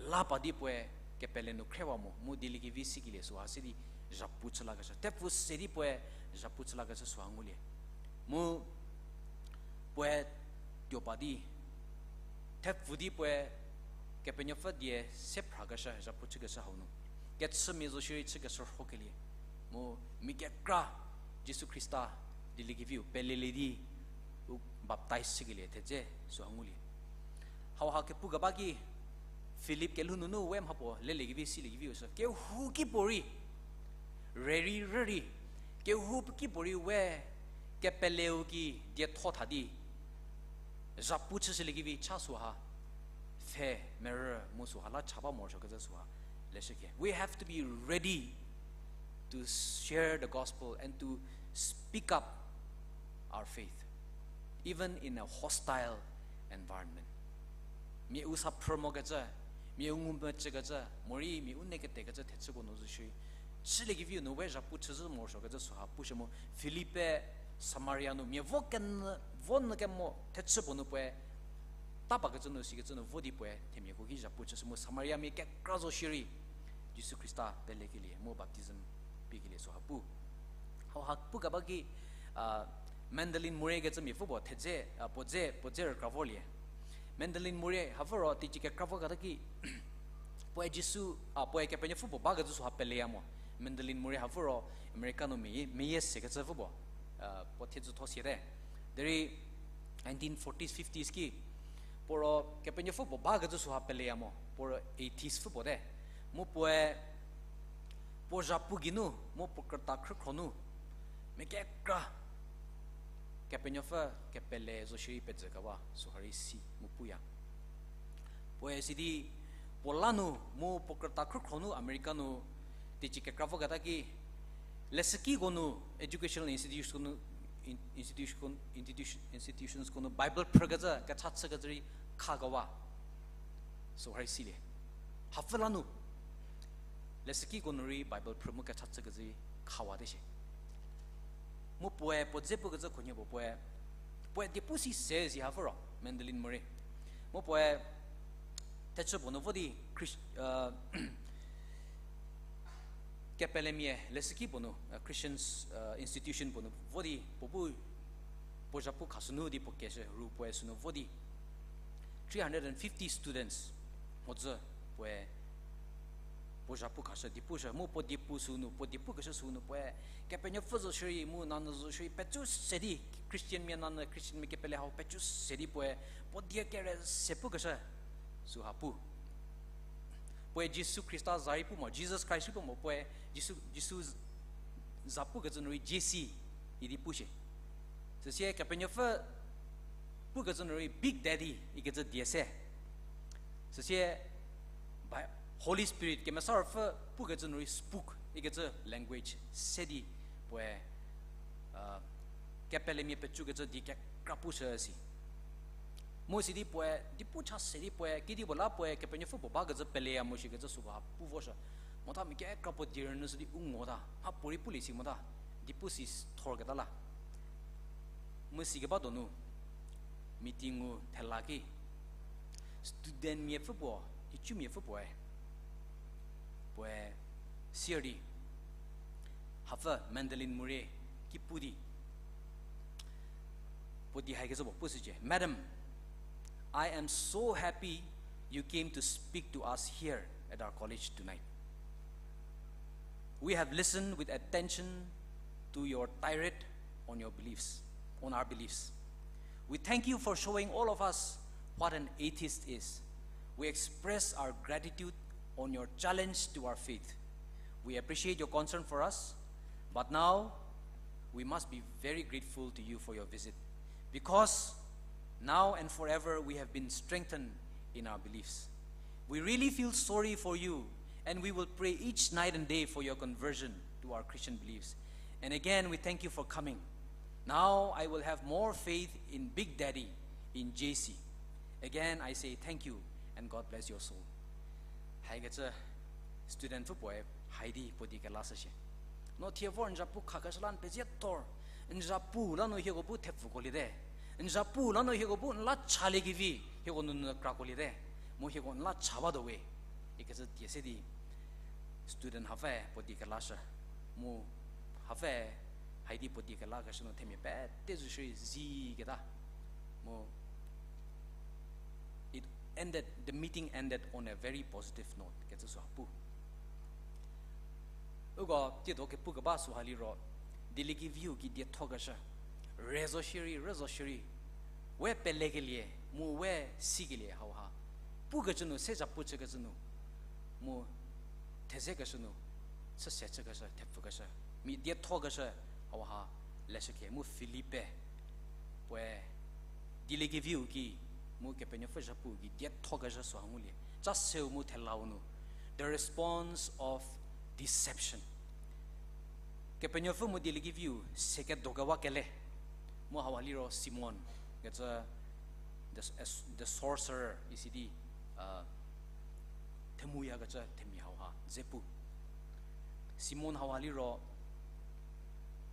la pa di puoe kepele nu khrewa mo, mu dieliekevi sikelie süha se di zhapu chü lakeshü. Thepfü se di puoe zhapu chü lakeshü süha ngulie. Mu puoe tuo pa di, thepfü di puoe Kepenuopfü die se phrakeshü, zhapu chükeshü hau nu, kechümia zo shierei chükeshürhokelie, mu mia kekra Jisu Khrista dieliekeviu pelelie di u baptize chükelie thedze süha ngulie. Hauha kepu keba ki, Philip kelhou nunu we mha puo leliekevi siliekeviu sü kehouki puorei, rei rei rei, kehouki puorei we kepeleu ki dietho tha di zhapu chüshüliekevi cha süha pfhe merü mu süha la cha ba morosuokecü süha leshüke. We have to be ready to share the gospel and to speak up our faith, even in a hostile environment. Mia u sa phrü mokecü, mia u ngumecükecü, morei mia u neketekecü thechüko nu zo shierei, chüliekeviu nu we zhapu chüzhü morosuokecü süha pushü mu Philip-e Samaria nu mia vo kenyü, vo nyü kemo thechü puo nu puoe ta pakecü nu sikecü nu vo di puoe themiako ki zhapu chüshü mu Samariamia kekra zo shierei Jisu Khrista pelekelie mu baptism piekelie süha pu. Hauha pu keba ki, a, Magdalene Murray kecü miapfü puo thedze, a, puo dze, puo dze rükra vorlie. Magdalene Murray hapfü ro teicie kekra voketa ki, puoe Jisu, a, puoe Kepenuopfü puo bakecü süha peleya mo. Magdalene Murray hapfü ro America nu meyie, meyie sekecü pfü puo, a, puo thiedzü tho siate. Derei nineteen forties, fifties ki, puo ro Kepenuopfü puo bakecü süha peleya mo, puo ro atheist pfü puo te. Mu puoe, puo zhapu geinu, mu puo krüta khrükhro nu, mia kekra Kepenuopfü kepele zo shierei pejükewa süha rei si mu puya. Puoe sidi puo la nu mu puo krüta khrükhro nu America nu teicie kekra voketa ki, leshükiko nu educational institutions ko nu, in-, institution, institution, institutions ko nu Bible phrükecü kecha chükecü rei khakewa süha rei silie. Hapfü la nu leshükiko nu rei Bible phrü mu kecha chükecü rei khawate shie. Mu puoe puo dze pukecü khunhie puo puoe, puoe diepu si se zi hapfü ro Magdalene Murray. Mu puoe thechü puo nu vo di Chris-, uh, kepelemia leshüki puo nu, uh, Christians, uh, institution puo nu vo di puo bu puo zhapu khashünu di puo keshü ru puoe sünu vo di three hundred and fifty students mhodzü puoe puo zhapu khashü di pushü mu puo diepu sünu, puo diepukeshü sünu puoe Kepenuopfü zo shierei mu nanyü zo shierei pecu se di Christian mia nanyü Christian mia kepele hau pecu se di puoe puo die kere se pukeshü süha pu. Puoe Jisu Khrista za rei pu mo, Jesus Christ rei pu mo, puoe Jisu, Jisu za pukecü nu rei J C idi pushie. Süsie Kepenuopfü pukecü nu rei Big Daddy ikecü die se. Süsie Bi-, Holy Spirit, Kemesa Ruopfü pukecü nu rei spoke ikecü language se di puoe, uh, kepelemia pecukecü die kekra pushü si. Mu sidi puoe diepu cha se di puoe kedipuo la puoe Kepenuopfü puo bakecü peleya mo shikecü süha pu voshü. Mota mia kekra puo die rünyü sü di u ngota, mhapuorei pulie si mota, diepu si thorketa la. Mu sikeba donu, meeting-u thela ki, student miapfü puo, nhicumiapfü puoe, puoe sier di, hapfü mandolin mu rie ki pu di, puo di haikecü puo pushücie, Madam, I am so happy you came to speak to us here at our college tonight. We have listened with attention to your tirade on your beliefs, on our beliefs. We thank you for showing all of us what an atheist is. We express our gratitude on your challenge to our faith. We appreciate your concern for us, but now we must be very grateful to you for your visit, because now and forever we have been strengthened in our beliefs. We really feel sorry for you, and we will pray each night and day for your conversion to our Christian beliefs. And again, we thank you for coming. Now I will have more faith in Big Daddy, in J C. Again, I say thank you and God bless your soul. Haikecü studentpfü puoe hai di puo die kelashü shie. No thie vor n zapu khakeshü la n pezie thor, n zapu la nu hieko bu thepfuko liete, n zapu la nu hieko bu n la chaliekevi hieko nunu krako liete, mu hieko n la cha batuo we, ikecü die se di student hapfü puo die kelashü, mu hapfü hai di puo die kelakeshü nu themia pete zo shierei ziketa, mu it ended, the meeting ended on a very positive note, kecü süha pu. Uko tiedo kepukeba süha liro, dieliekeviu ki diethokeshü, re zo shierei, rü zo shierei, we pelekelie mu we sikelie hauha pukecü nu, se zapu chükecü nu, mu thezekeshü nu, chüse chükeshü, thepfükeshü, mia diethokeshü hauha leshükhie. Mu Philip-e puoe dieliekeviu ki mu Kepenuopfü zapu ki diethokeshü süha ngulie. Cha seu mu thelau nu, the response of deception. Kepenuopfü mu dieliekeviu se kedokewa kele. Mu hauha liro Simon kecü, the, the sorcerer, isi di, themuyakecü themia hauha dze pu. Simon hauha liro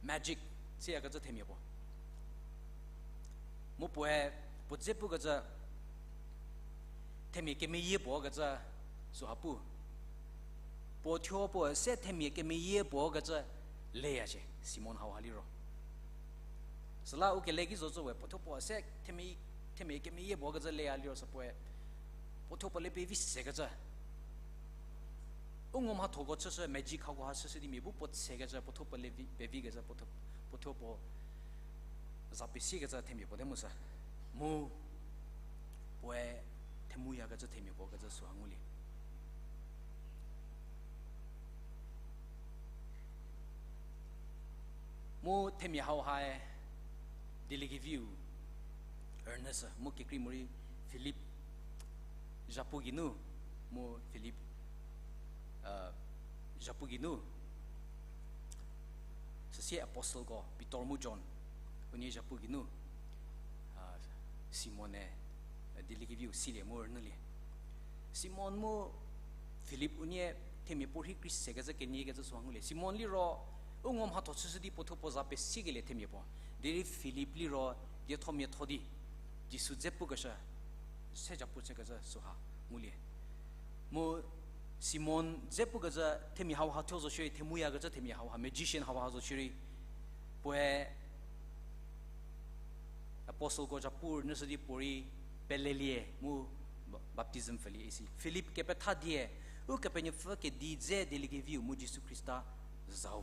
magic seyakecü themia puo. Mu puoe puo dze pukecü themia kemeyie puo kecü süha pu. Puo thuo puo se themia kemeyie puo kecü leya shie, Simon hauha liro. Süla u kele ki zo zo we puo thuo puo se themia, themia kemeyie puo kecü leya liro sü puoe puo thuo puo le pevi sekecü. U ngo mhathoko chüshü, magic hakoha chüshü di mia bu puo tsekecü, puo thuo puo le vi, pevikecü, puo thuo, puo thuo puo za pesiekecü themia puo te mu sü. Mu puoe themuyakecü themia puo kecü süha ngulie. Mu themia hauhae dieliekeviu rünyüshü, mu kekreimorei Philip zhapu geinu, mu Philip zhapu geinu, süsie apostleko Pitor mu John unie zhapu geinu, Simon-e dieliekeviu silie mu rünyülie. Simon mu Philip unie themia puorhi kreisekecü keniekecü süha ngulie. Simon liro u ngo mhatho chüshü di puo thuo puo za pesiekelie themia puo. Derei Philip liro diethomiatho di Jisu dze pukeshü, se zhapu chükecü süha ngulie. Mu Simon dze pukecü themia hauha thuo zo shierei, themuyakecü themia hauha, magician hauha zo shierei, puoe apostleko zhapu rünyüshü di puorei pelelie mu baptism pfhülie isi. Philip kepetha die, Ukepenuopfü kedi dze dieliekeviu mu Jisu Khrista zau.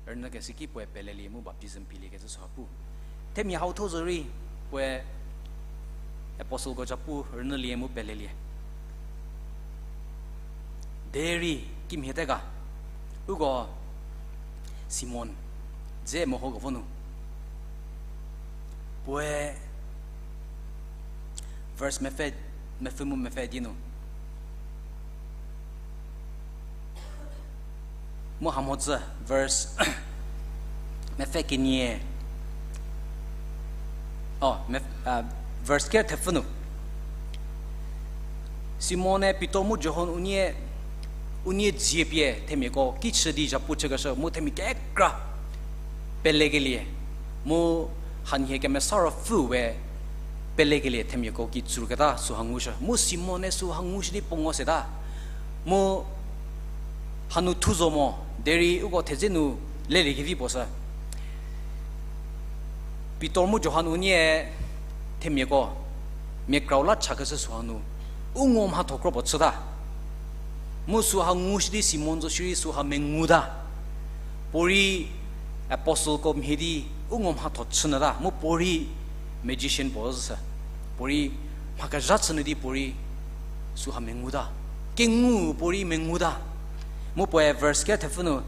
Rünyükeshü ki puoe pelelie mu baptism piliekecü süha pu. Themia hau thuo zorei puoe apostleko zhapu rünyülie mu pelelie. Derei kimhie te ga, uko Simon dze mehokevo nu, puoe verse mepfü, mepfü mu mepfü di nu, mu hamhodzü verse mepfü kenie, o, verse ker thepfü nu, Simon-e Pitor mu John unie, unie dzie pie themiako ki chü di zhapu chükeshü mu themia kekra pelekelie, mu hanhie Kemesa Ruopfü we pelekelie themiako ki tsurketa süha ngushü. Mu Simon-e süha ngushü di puo ngo seta. Mu hanu thu zo mo, derei uko thedze nu lelie kevi puo sü. Pitor mu Johan unie themiako, mia krau la chakeshü süha nu, u ngo mhatho kro puo chüta. Mu süha ngushü di Simon zo shierei süha menguta. Puorei apostleko mhie di u ngo mhatho chünyüta. Mu puorei magician puo zhü sü. Puorei mha kezha chünyü di puorei süha menguta. Kengu puorei menguta. Mu puoe verse ker thepfü nu,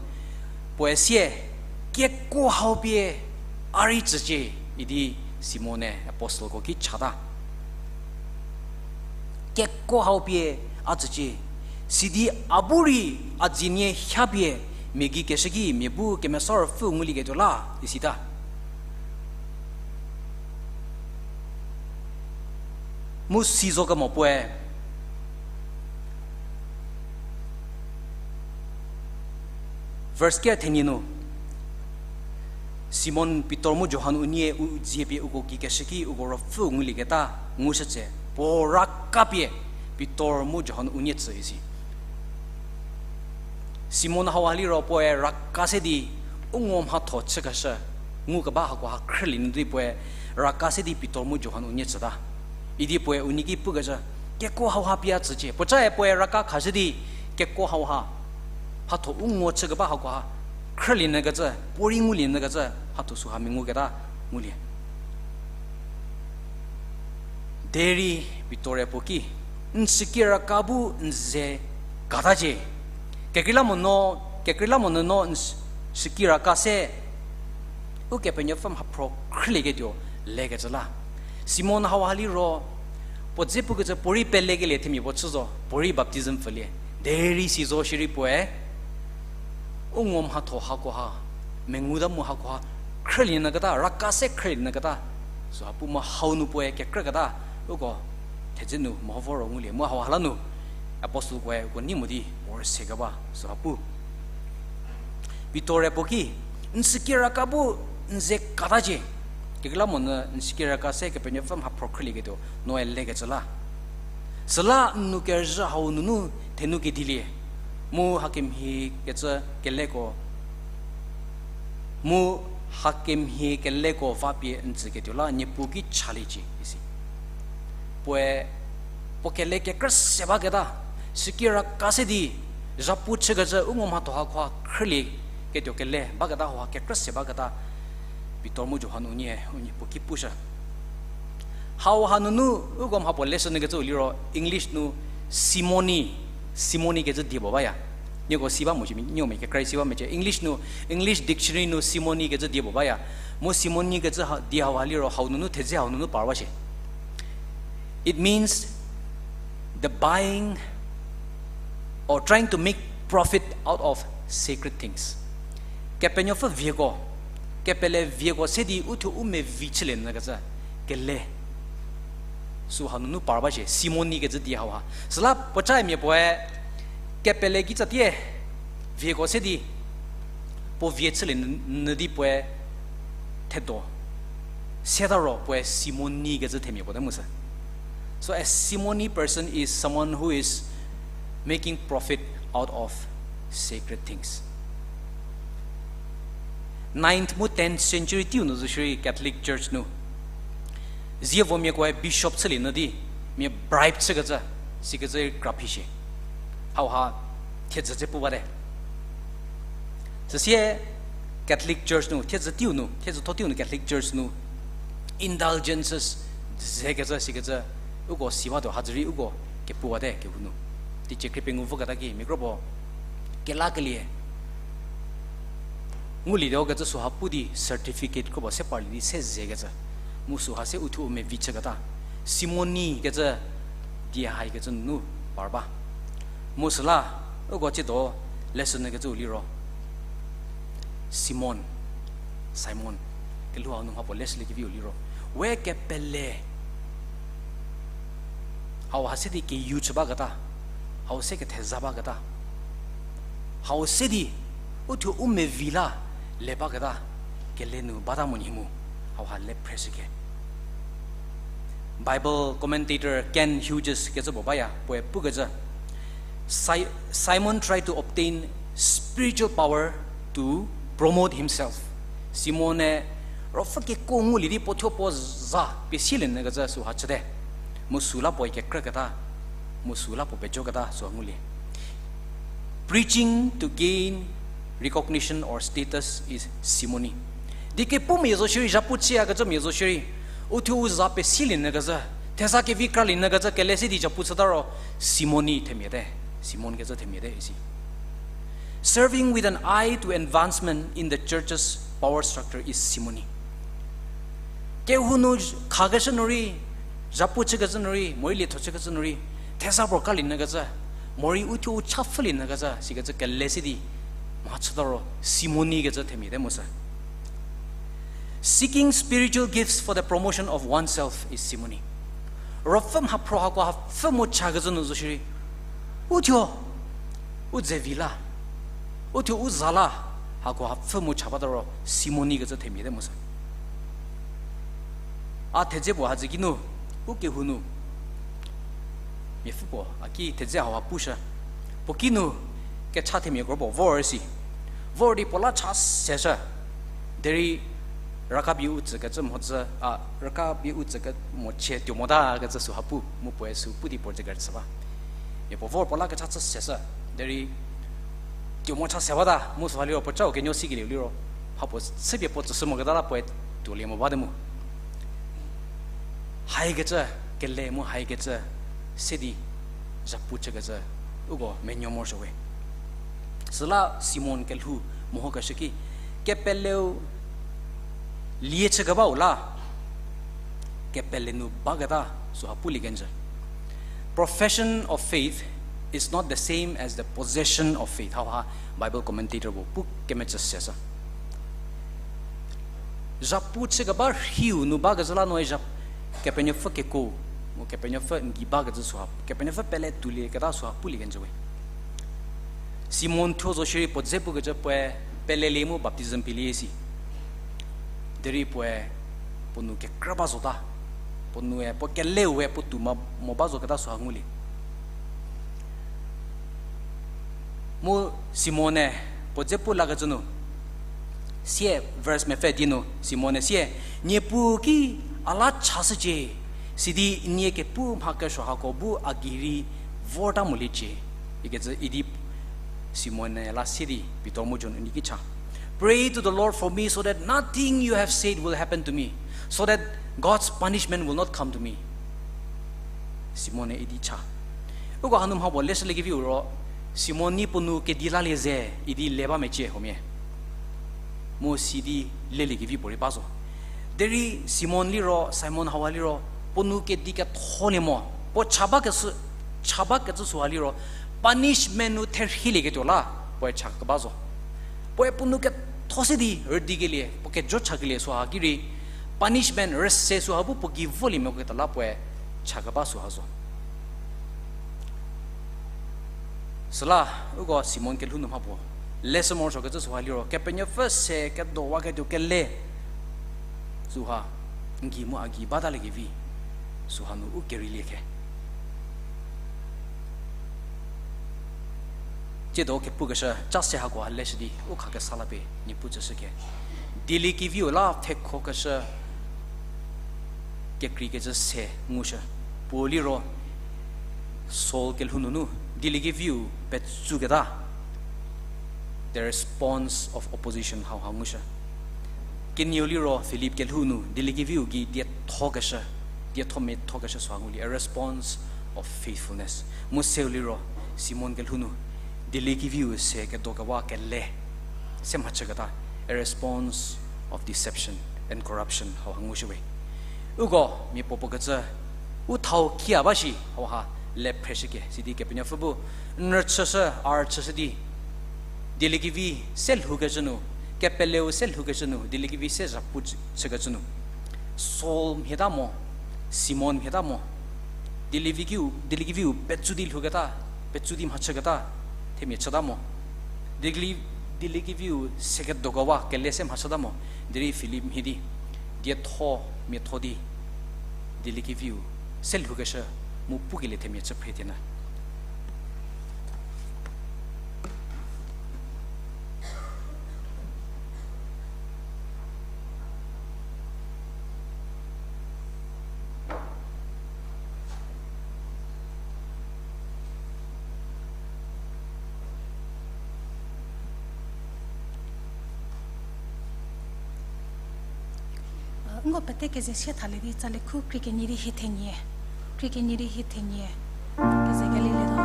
puoe sie, kekuo hau pie a rei tsücie, idi Simon-e apostleko ki chata. Kekuo hau pie a tsücie, sidi a bu rei a dzie nie hapie mia gei keshü ki mia bu Kemesa Ruopfü ngulieketuo la, isita. Mu si zo kemo puoe, verse ker thenie nu, Simon Pitor mu Johan unie u dzie pie uko gei keshü ki uko Ruopfü ngulieketa ngushü tse, puo raka pie Pitor mu Johan unie tsü isi. Simon hauha liro puoe raka se di u ngo mhatho chükeshü, ngukeba hakoha khrülie nu di puoe raka se di Pitor mu Johan unie tsüta. Idi puoe unie ki pukecü, kekuo hauha pie a tsücie. Puocae puoe raka khashü di kekuo hauha, mhatho u ngo chükeba hakoha khrülie nyükecü, puorei ngulie nyükecü, mhatho süha menguketa ngulie. Derei Pitor-e puo ki, n süki raka bu n ze katacie. Kekreilamonyü no, kekreilamonyü no n s-, süki raka se Ukepenuopfü mhaphro khrülieketuo lekecü la. Simon hauha liro, puo dze pukecü puorei pelekelie themia puo chü zo, puorei baptism pfülie. Derei si zo shierei puoe u ngo mhatho hakoha, menguta mu hakoha khrülie nyüketa, raka se khrülie nyüketa, süha pu mu hau nu puoe kekrüketa, uko thedze nu meho vo ro ngulie mu hauha la nu apostleko-e uko nei mo di puo rüse keba süha pu. Pitor-e puo ki, n süki raka bu n ze katacie. Kekreilamonyü n süki raka se Kepenuopfü mhaphro khrülieketuo noe lekecü la. Süla n nou kerüzhü hau nunu thenu kedilie. Mu hakemhie kecü keleko, mu hakemhie keleko va pie n tsüketuo la Niepuu ki chaliecie isi. Puoe, puo kele kekrü se baketa, süki raka se di, zhapu chükecü u ngo mhatho hakoha khrülieketuo kele baketa hauha kekrü se baketa, Pitor mu Johan unie, unie puo ki pushü. Hauha nunu uko mha puo leshü nyükecü u liro English nu simony, simony kecü die puo baya. Nieko si ba mo shi, nieko mia kekrei si ba mecie. English nu, English dictionary nu simony kecü die puo baya. Mu simony kecü ha, die hauha liro hau nunu thedze hau nunu par ba shie. It means the buying or trying to make profit out of sacred things. Kepenuopfü vieko, kepele vieko se di uthuo u mevi chülie nyükecü kele süha nunu par ba shie, simony kecü die hauha. Süla puocae mia puoe kepele kitsatie vieko se di puo vie chülie nyü, nyü di puoe thedo seta ro puoe simony kecü themia puo te mu sü. So a simony person is someone who is making profit out of sacred things. Ninth mu tenth century teiu nu zo shierei Catholic Church nu zievomiakoe bishop chülie nyü di mia bribe chükecü, sikecü kra phi shie. Hauha thiedzü dze pu bate. Süsie Catholic Church nu thiedzü teiu nu, thiedzü tho teiu nu Catholic Church nu indulgences zekecü sikecü uko si batuo, hadzürei uko kepu bate kehou nu. Teicie khrie pengou voketa ki mia kropuo kelakelie ngulie tuokecü süha pu di certificate kropuo se parlie di se zekecü. Mu süha se uthuo u mevi chüketa simony kecü die haikecü nunu par ba. Mu süla uko tsiedo leshü nyükecü u liro Simon, Simon, kelhou hau nu mha puo leshüliekeviu liro we kepele hauha se di keyu chü baketa, hau se ketheza baketa, hau se di uthuo u mevi la le baketa kele nu bata mo nyi mu, hauha le phreshükhe. Bible commentator Ken Hughes kecü puo baya, puoe pukecü, Si-, Simon tried to obtain spiritual power to promote himself. Simon-e ruopfü keko ngulie di puo thuo puo za pie silie nyü kecü süha chüte. Mu süu la puoe kekrüketa, mu süu la puo pejoketa süha ngulie. Preaching to gain recognition or status is simony. Die kepumia zo shierei, zhapu chüyakecümia zo shierei, uthuo u za pie silie nyü kecü, theza kevi kralie nyü kecü kele se di zhapu chüta ro, simony themia te, simony kecü themia te isi. Serving with an eye to advancement in the church's power structure is simony. Kehou nu khakeshü nu rei, zhapu chükecü nu rei, morei lietho chükecü nu rei, theza puo kralie nyü kecü, morei uthuo u cha pfhülie nyü kecü sikecü kele se di mha chüta ro, simony kecü themia te mu sü. Seeking spiritual gifts for the promotion of oneself is simony. Ruopfü mhaphro hako hapfü mu chakecü nu zo shierei, uthuo u dze vi la, uthuo u za la, hako hapfü mu cha bata ro simony kecü themia te mu sü. A thedze puo hadzü kinu, u kehou nu miapfü puo a ki thedze hauha pushü. Puo kinu kecha themiako puo vor si. Vor di puo la cha seshü. Derei raka pie u tsükecü mhodzü, a, raka pie u tsüke mo chie tuo mota kecü süha pu, mu puoe sü pu di puo ze kerüchü ba. Mia puo vor puo la kecha chü seshü. Derei tuo mo cha se bata, mu süha liro puo chau kenuo sikelieu liro, mha puo chüpie puo tsüshü moketa la puoe tuolie mo bate mu. Haikecü kele mu haikecü se di zhapu chükecü uko menuo morosuo we. Süla Simon kelhou mehokeshü ki, kepeleu lie chükebau la kepele nu baketa süha pulie kenjü. Profession of faith is not the same as the possession of faith. Hauha Bible commentator puo pu kemecü seshü. Zhapu chükeba rhiu nu bakecü la noe zha-, Kepenuopfü keko, mu Kepenuopfü n gei bakecü süha, Kepenuopfü pele tuolieketa süha pulie kenjü we. Simon thuo zo shierei puo dze pukecü puoe pelelie mu baptism pielie si. Derei puoe puo nou kekrü ba zota. Puo noue puo keleu we puo tou ma mo ba zoketa süha ngulie. Mu Simon-e puo dze pu lakecü nu, sie verse mepfü di nu Simon-e sie, Niepuu ki a la chashücie, sidi nie kepu mha kesuo hako bu a gei rei vorta moliecie, ikecü idi Simon-e la sie di Pitor mu John unie ki cha. Pray to the Lord for me so that nothing you have said will happen to me, so that God's punishment will not come to me. Simon-e idi cha. Uko hanu mha puo leshüliekeviu ro, Simon-e puo nou kedi lalie ze idi le ba mecie huomia. Mu sidi leliekevi puorei ba zo. Derei Simon liro, Simon hauha liro, puo nou kedi ketholie mo, puo cha bakecü, cha bakecü süha liro, punishment nu therhilieketuo la puoe cha keba zo. Puoe puo nou ketho se di rüdikelie, puo kejo chakelie süha ki rei, punishment rüse süha bu puo gei volie moketa la puoe cha keba süha zo. Süla, uko Simon kelhou nu mha puo leshü morosuokecü süha liro, Kepenuopfü se kedowaketuo kele süha, n gei mu a gei bataliekevi süha nu u kerilie khe. Tsiedo kepukeshü, cha se hakoha leshü di u khakesa la pie Niepuu tsüshü khe. Dieliekeviu la pfhekhokeshü kekreikecü se ngushü. Puo liro Saul kelhou nunu dieliekeviu petsuketa, the response of opposition hauha ngushü. Kenieu liro Philip kelhou nu dieliekeviu gei diethokeshü, dietho methokeshü süha ngulie, a response of faithfulness. Mu seu liro Simon kelhou nu dieliekeviu se kedokewa kele se mhachüketa, a response of deception and corruption hauha ngushü we. Uko mia puo puo kecü u thau kia ba shi hauha le phreshü khe, sidi Kepenuopfü bu n rüchüshü, a rüchüshü di dieliekevi se lhoukecü nu, kepeleu se lhoukecü nu, dieliekevi se zhapu chü-, chükecü nu, Saul mhieta mo, Simon mhieta mo, dielievi kiu, dieliekeviu petsu di lhouketa, petsu di mhachüketa themia chüta mo. Dieli-, dieliekeviu se kedokewa kele se mhachüta mo, derei Philip mhie di dietho miatho di dieliekeviu se lhoukeshü mu pukelie themia chü phre thienyü. Nko pete keze sie thalie di tsali khu krie kenie di hie thenie. Krie kenie di hie thenie. Keze kelilietuo.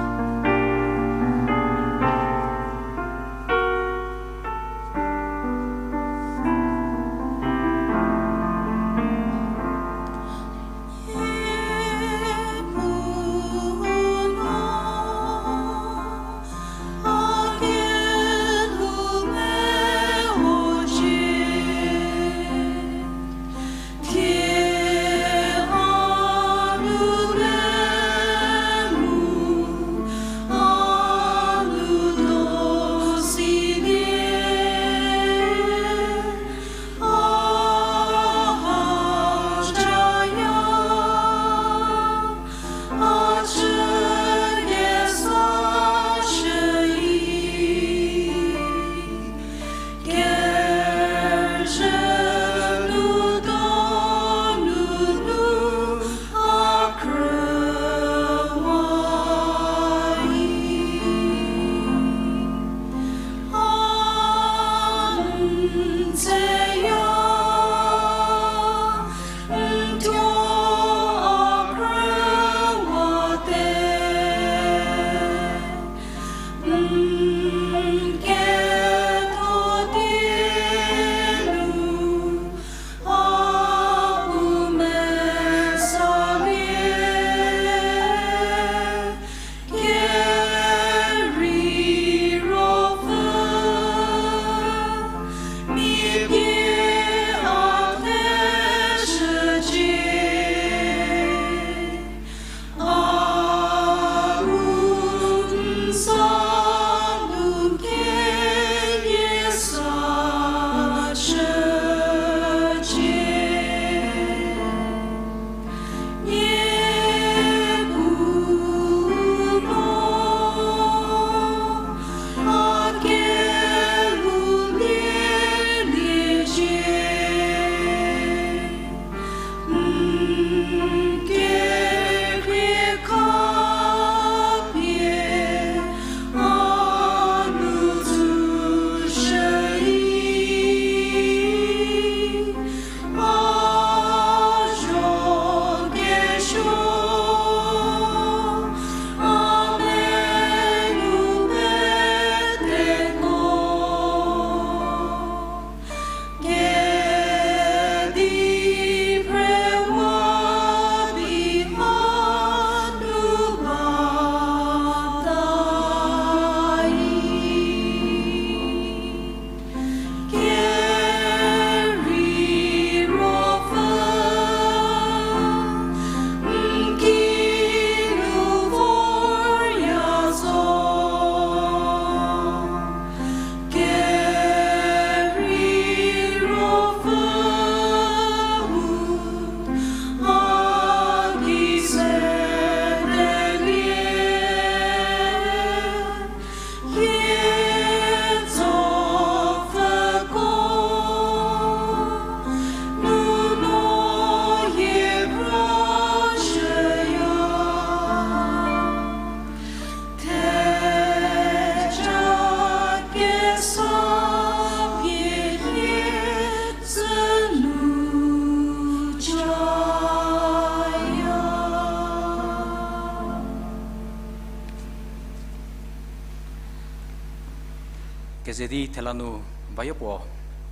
Keze di thela nu bayo puo,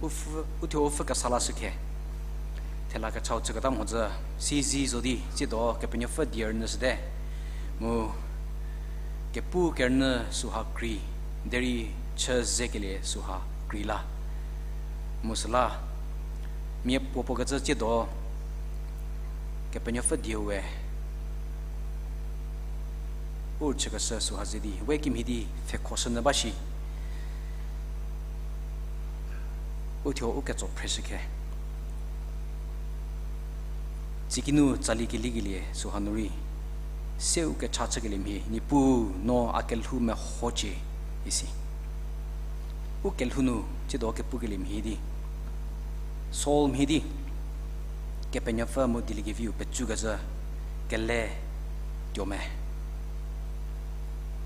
u pfü, uthuo u pfü kesa lashü khe. Thela kechau chüketa mhodzü, sizi zo di, tsiedo Kepenuopfü die rünyü shüte. Mu kepu kerünyü süha krei, derei chü zekelie süha krei la. Mu süla, mia puo puo kecü tsiedo, Kepenuopfü dieu we, u chükeshü süha ze di, we kimhie di pfhekhoshünyü ba shi. Uthuo u ketso phreshü khe. Tsikinu tsali kelikelie süha nu rei, se u kecha chükelie mhie, Niepuu no a kelhou mehocie, isi. U kelhou nu, tsiedo kepukelie mhie di. Saul mhie di, Kepenuopfü mu dieliekeviu pecu kecü kele tuo me.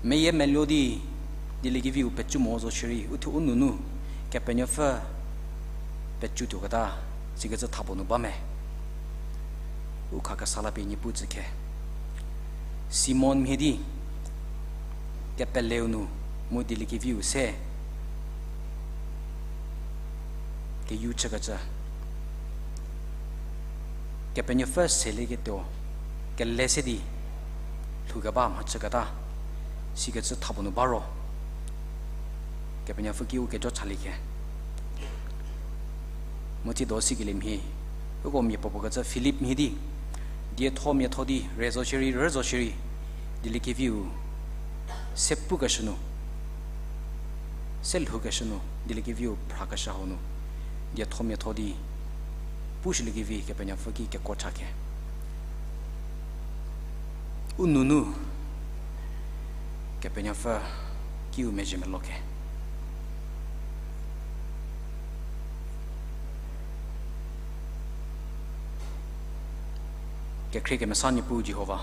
Meyie meluo di, dieliekeviu pecu mo zo shierei, uthuo u nunu, Kepenuopfü pecu tuoketa, sikecü thapuo nu ba me. U khakesa la pie Niepuu tsükhe. Simon mhie di, kepeleu nu, mu dieliekeviu se keyu chükecü. Kepenuopfü selieketuo, kele se di, lhoukeba mhachüketa, sikecü thapuo nu ba ro. Kepenuopfü ki u kejo chalie khe. Mu tsiedo sikelie mhie, uko mia puopuo kecü Filip mhie di, dietho miatho di, re zo shierei, rü zo shierei, dieliekeviu se pukeshü nu, se lhoukeshü nu, dieliekeviu phrakeshü hau nu, dietho miatho di, pushüliekevi Kepenuopfü ki kekuo cha khe. U nunu, Kepenuopfü ki u mezhie melo khe. Kekhrie kemesa Niepuu Jihova,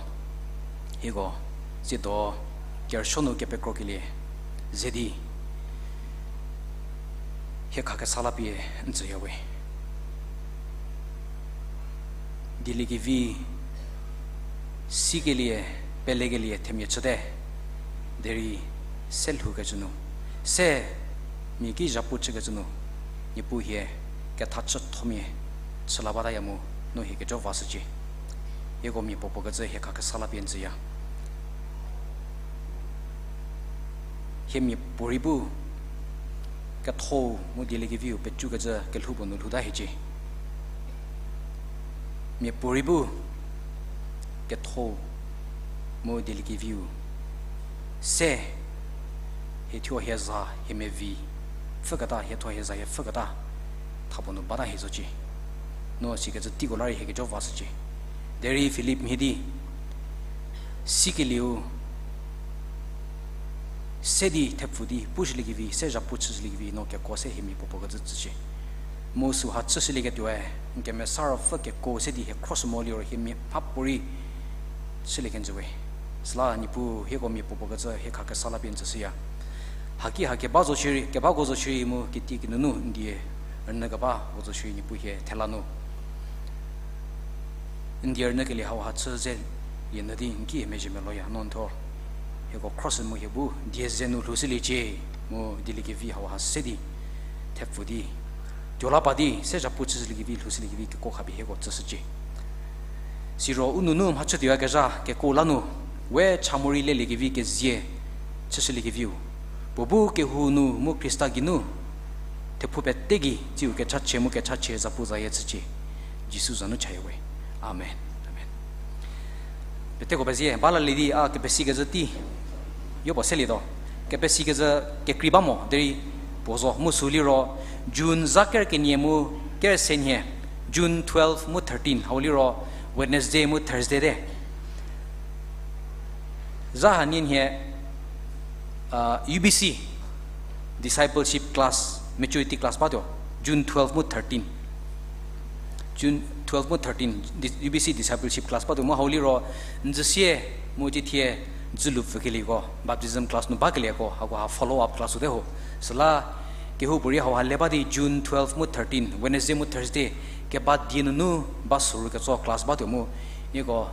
hieko tsiedo kerüsuo nu kepekrokelie ze di, hie khakesa la pie n tsüya we. Dieliekevi sikelie, pelekelie themia chüte, derei se lhoukecü nu, se mia ki zhapu chükecü nu, Niepuu hie kethachüthomia chü la bataya mu, no hie kejo vashücie. Hieko mia puopuo kecü hie khakesa la pie n tsüya. Hie miapuorei bu, kethou mu dieliekeviu pecükecü kelhou puo nu lhouta hiecie. Miapuorei bu, kethou mu dieliekeviu se, hie thuo hie za hie mevi pfhüketa, hie thuo hie za hie pfhüketa, thapuo nu bata hie zocie. No sikecü teiko la rei hie kejo vashücie. Derei Filip mhie di, sikelieu se di thepfu di pushüliekevi, se zhapu chüshüliekevi no kekuo se hie mia puopuo kecü tsücie. Mu süha chüshülieketuoe, n kemesa ruopfü kekuo se di hie khroshü mo liro hie mia mhapuorei chülie kenjü we. Süla Niepuu hieko mia puopuo kecü hie khakesa la pie n tsüshüya. Haki ha keba zo shierei, kebako zo shierei mu kitiekinu nu n die rünyü kebako zo shierei Niepuu hie thela nu n die rünyükelie hauha chü ze lie nyü di n ki hie mezhie meloya no n thuo. Hieko khroshü mu hie bu die ze nu lhoushüliecie, mu dieliekevi hauha se di thepfu di, tuo la pa di se zhapu chüshüliekevi, lhoushüliekevi kekuo khapie hieko tsüshücie. Siro u nunu mhachütuoyakezha kekuo la nu, we cha morei leliekevi kezie chüshüliekeviu, puo bu kehou nu mu Khrista geinu thephou pete gei tsiu kechachie mu kechachie zapu zayie chücie. Jisu za nu chaya we. Amen. Amen. Peteko pezie, ba lalie di a kepesikecü tei yopuo selietuo. Kepesikecü kekrei ba mo derei puo zo mu sü liro June za ker kenie mu ker se nhie, June twelve mu thirteen, hau liro Wednesday mu Thursday te. Za hanie nhie, uh, U B C discipleship class, maturity class batuo, June twelve mu thirteen. June twelve mu thirteen, di-, U B C discipleship class batuo mu hau liro, n zhüsie mu cithie dzülu pfükelieko, baptism class nu bakelieko, hakoha follow up class u te ho. Süla kehoupuorei hauha le ba di June twelve mu thirteen, Wednesday mu Thursday, keba die nunu ba soru ketso class batuo mu, nieko,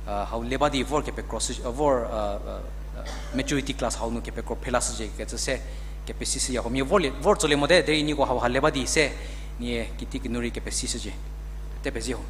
uh, hau le ba di vor kepekro, uh, vor, uh, uh, uh, maturity class hau nu kepekro phrelashücie kecü se kepesishüya ho. Mia vor le, vor tsolie mote, derei nieko hauha le ba di se, nie kitiekinu rei kepesishücie. Te pezie ho.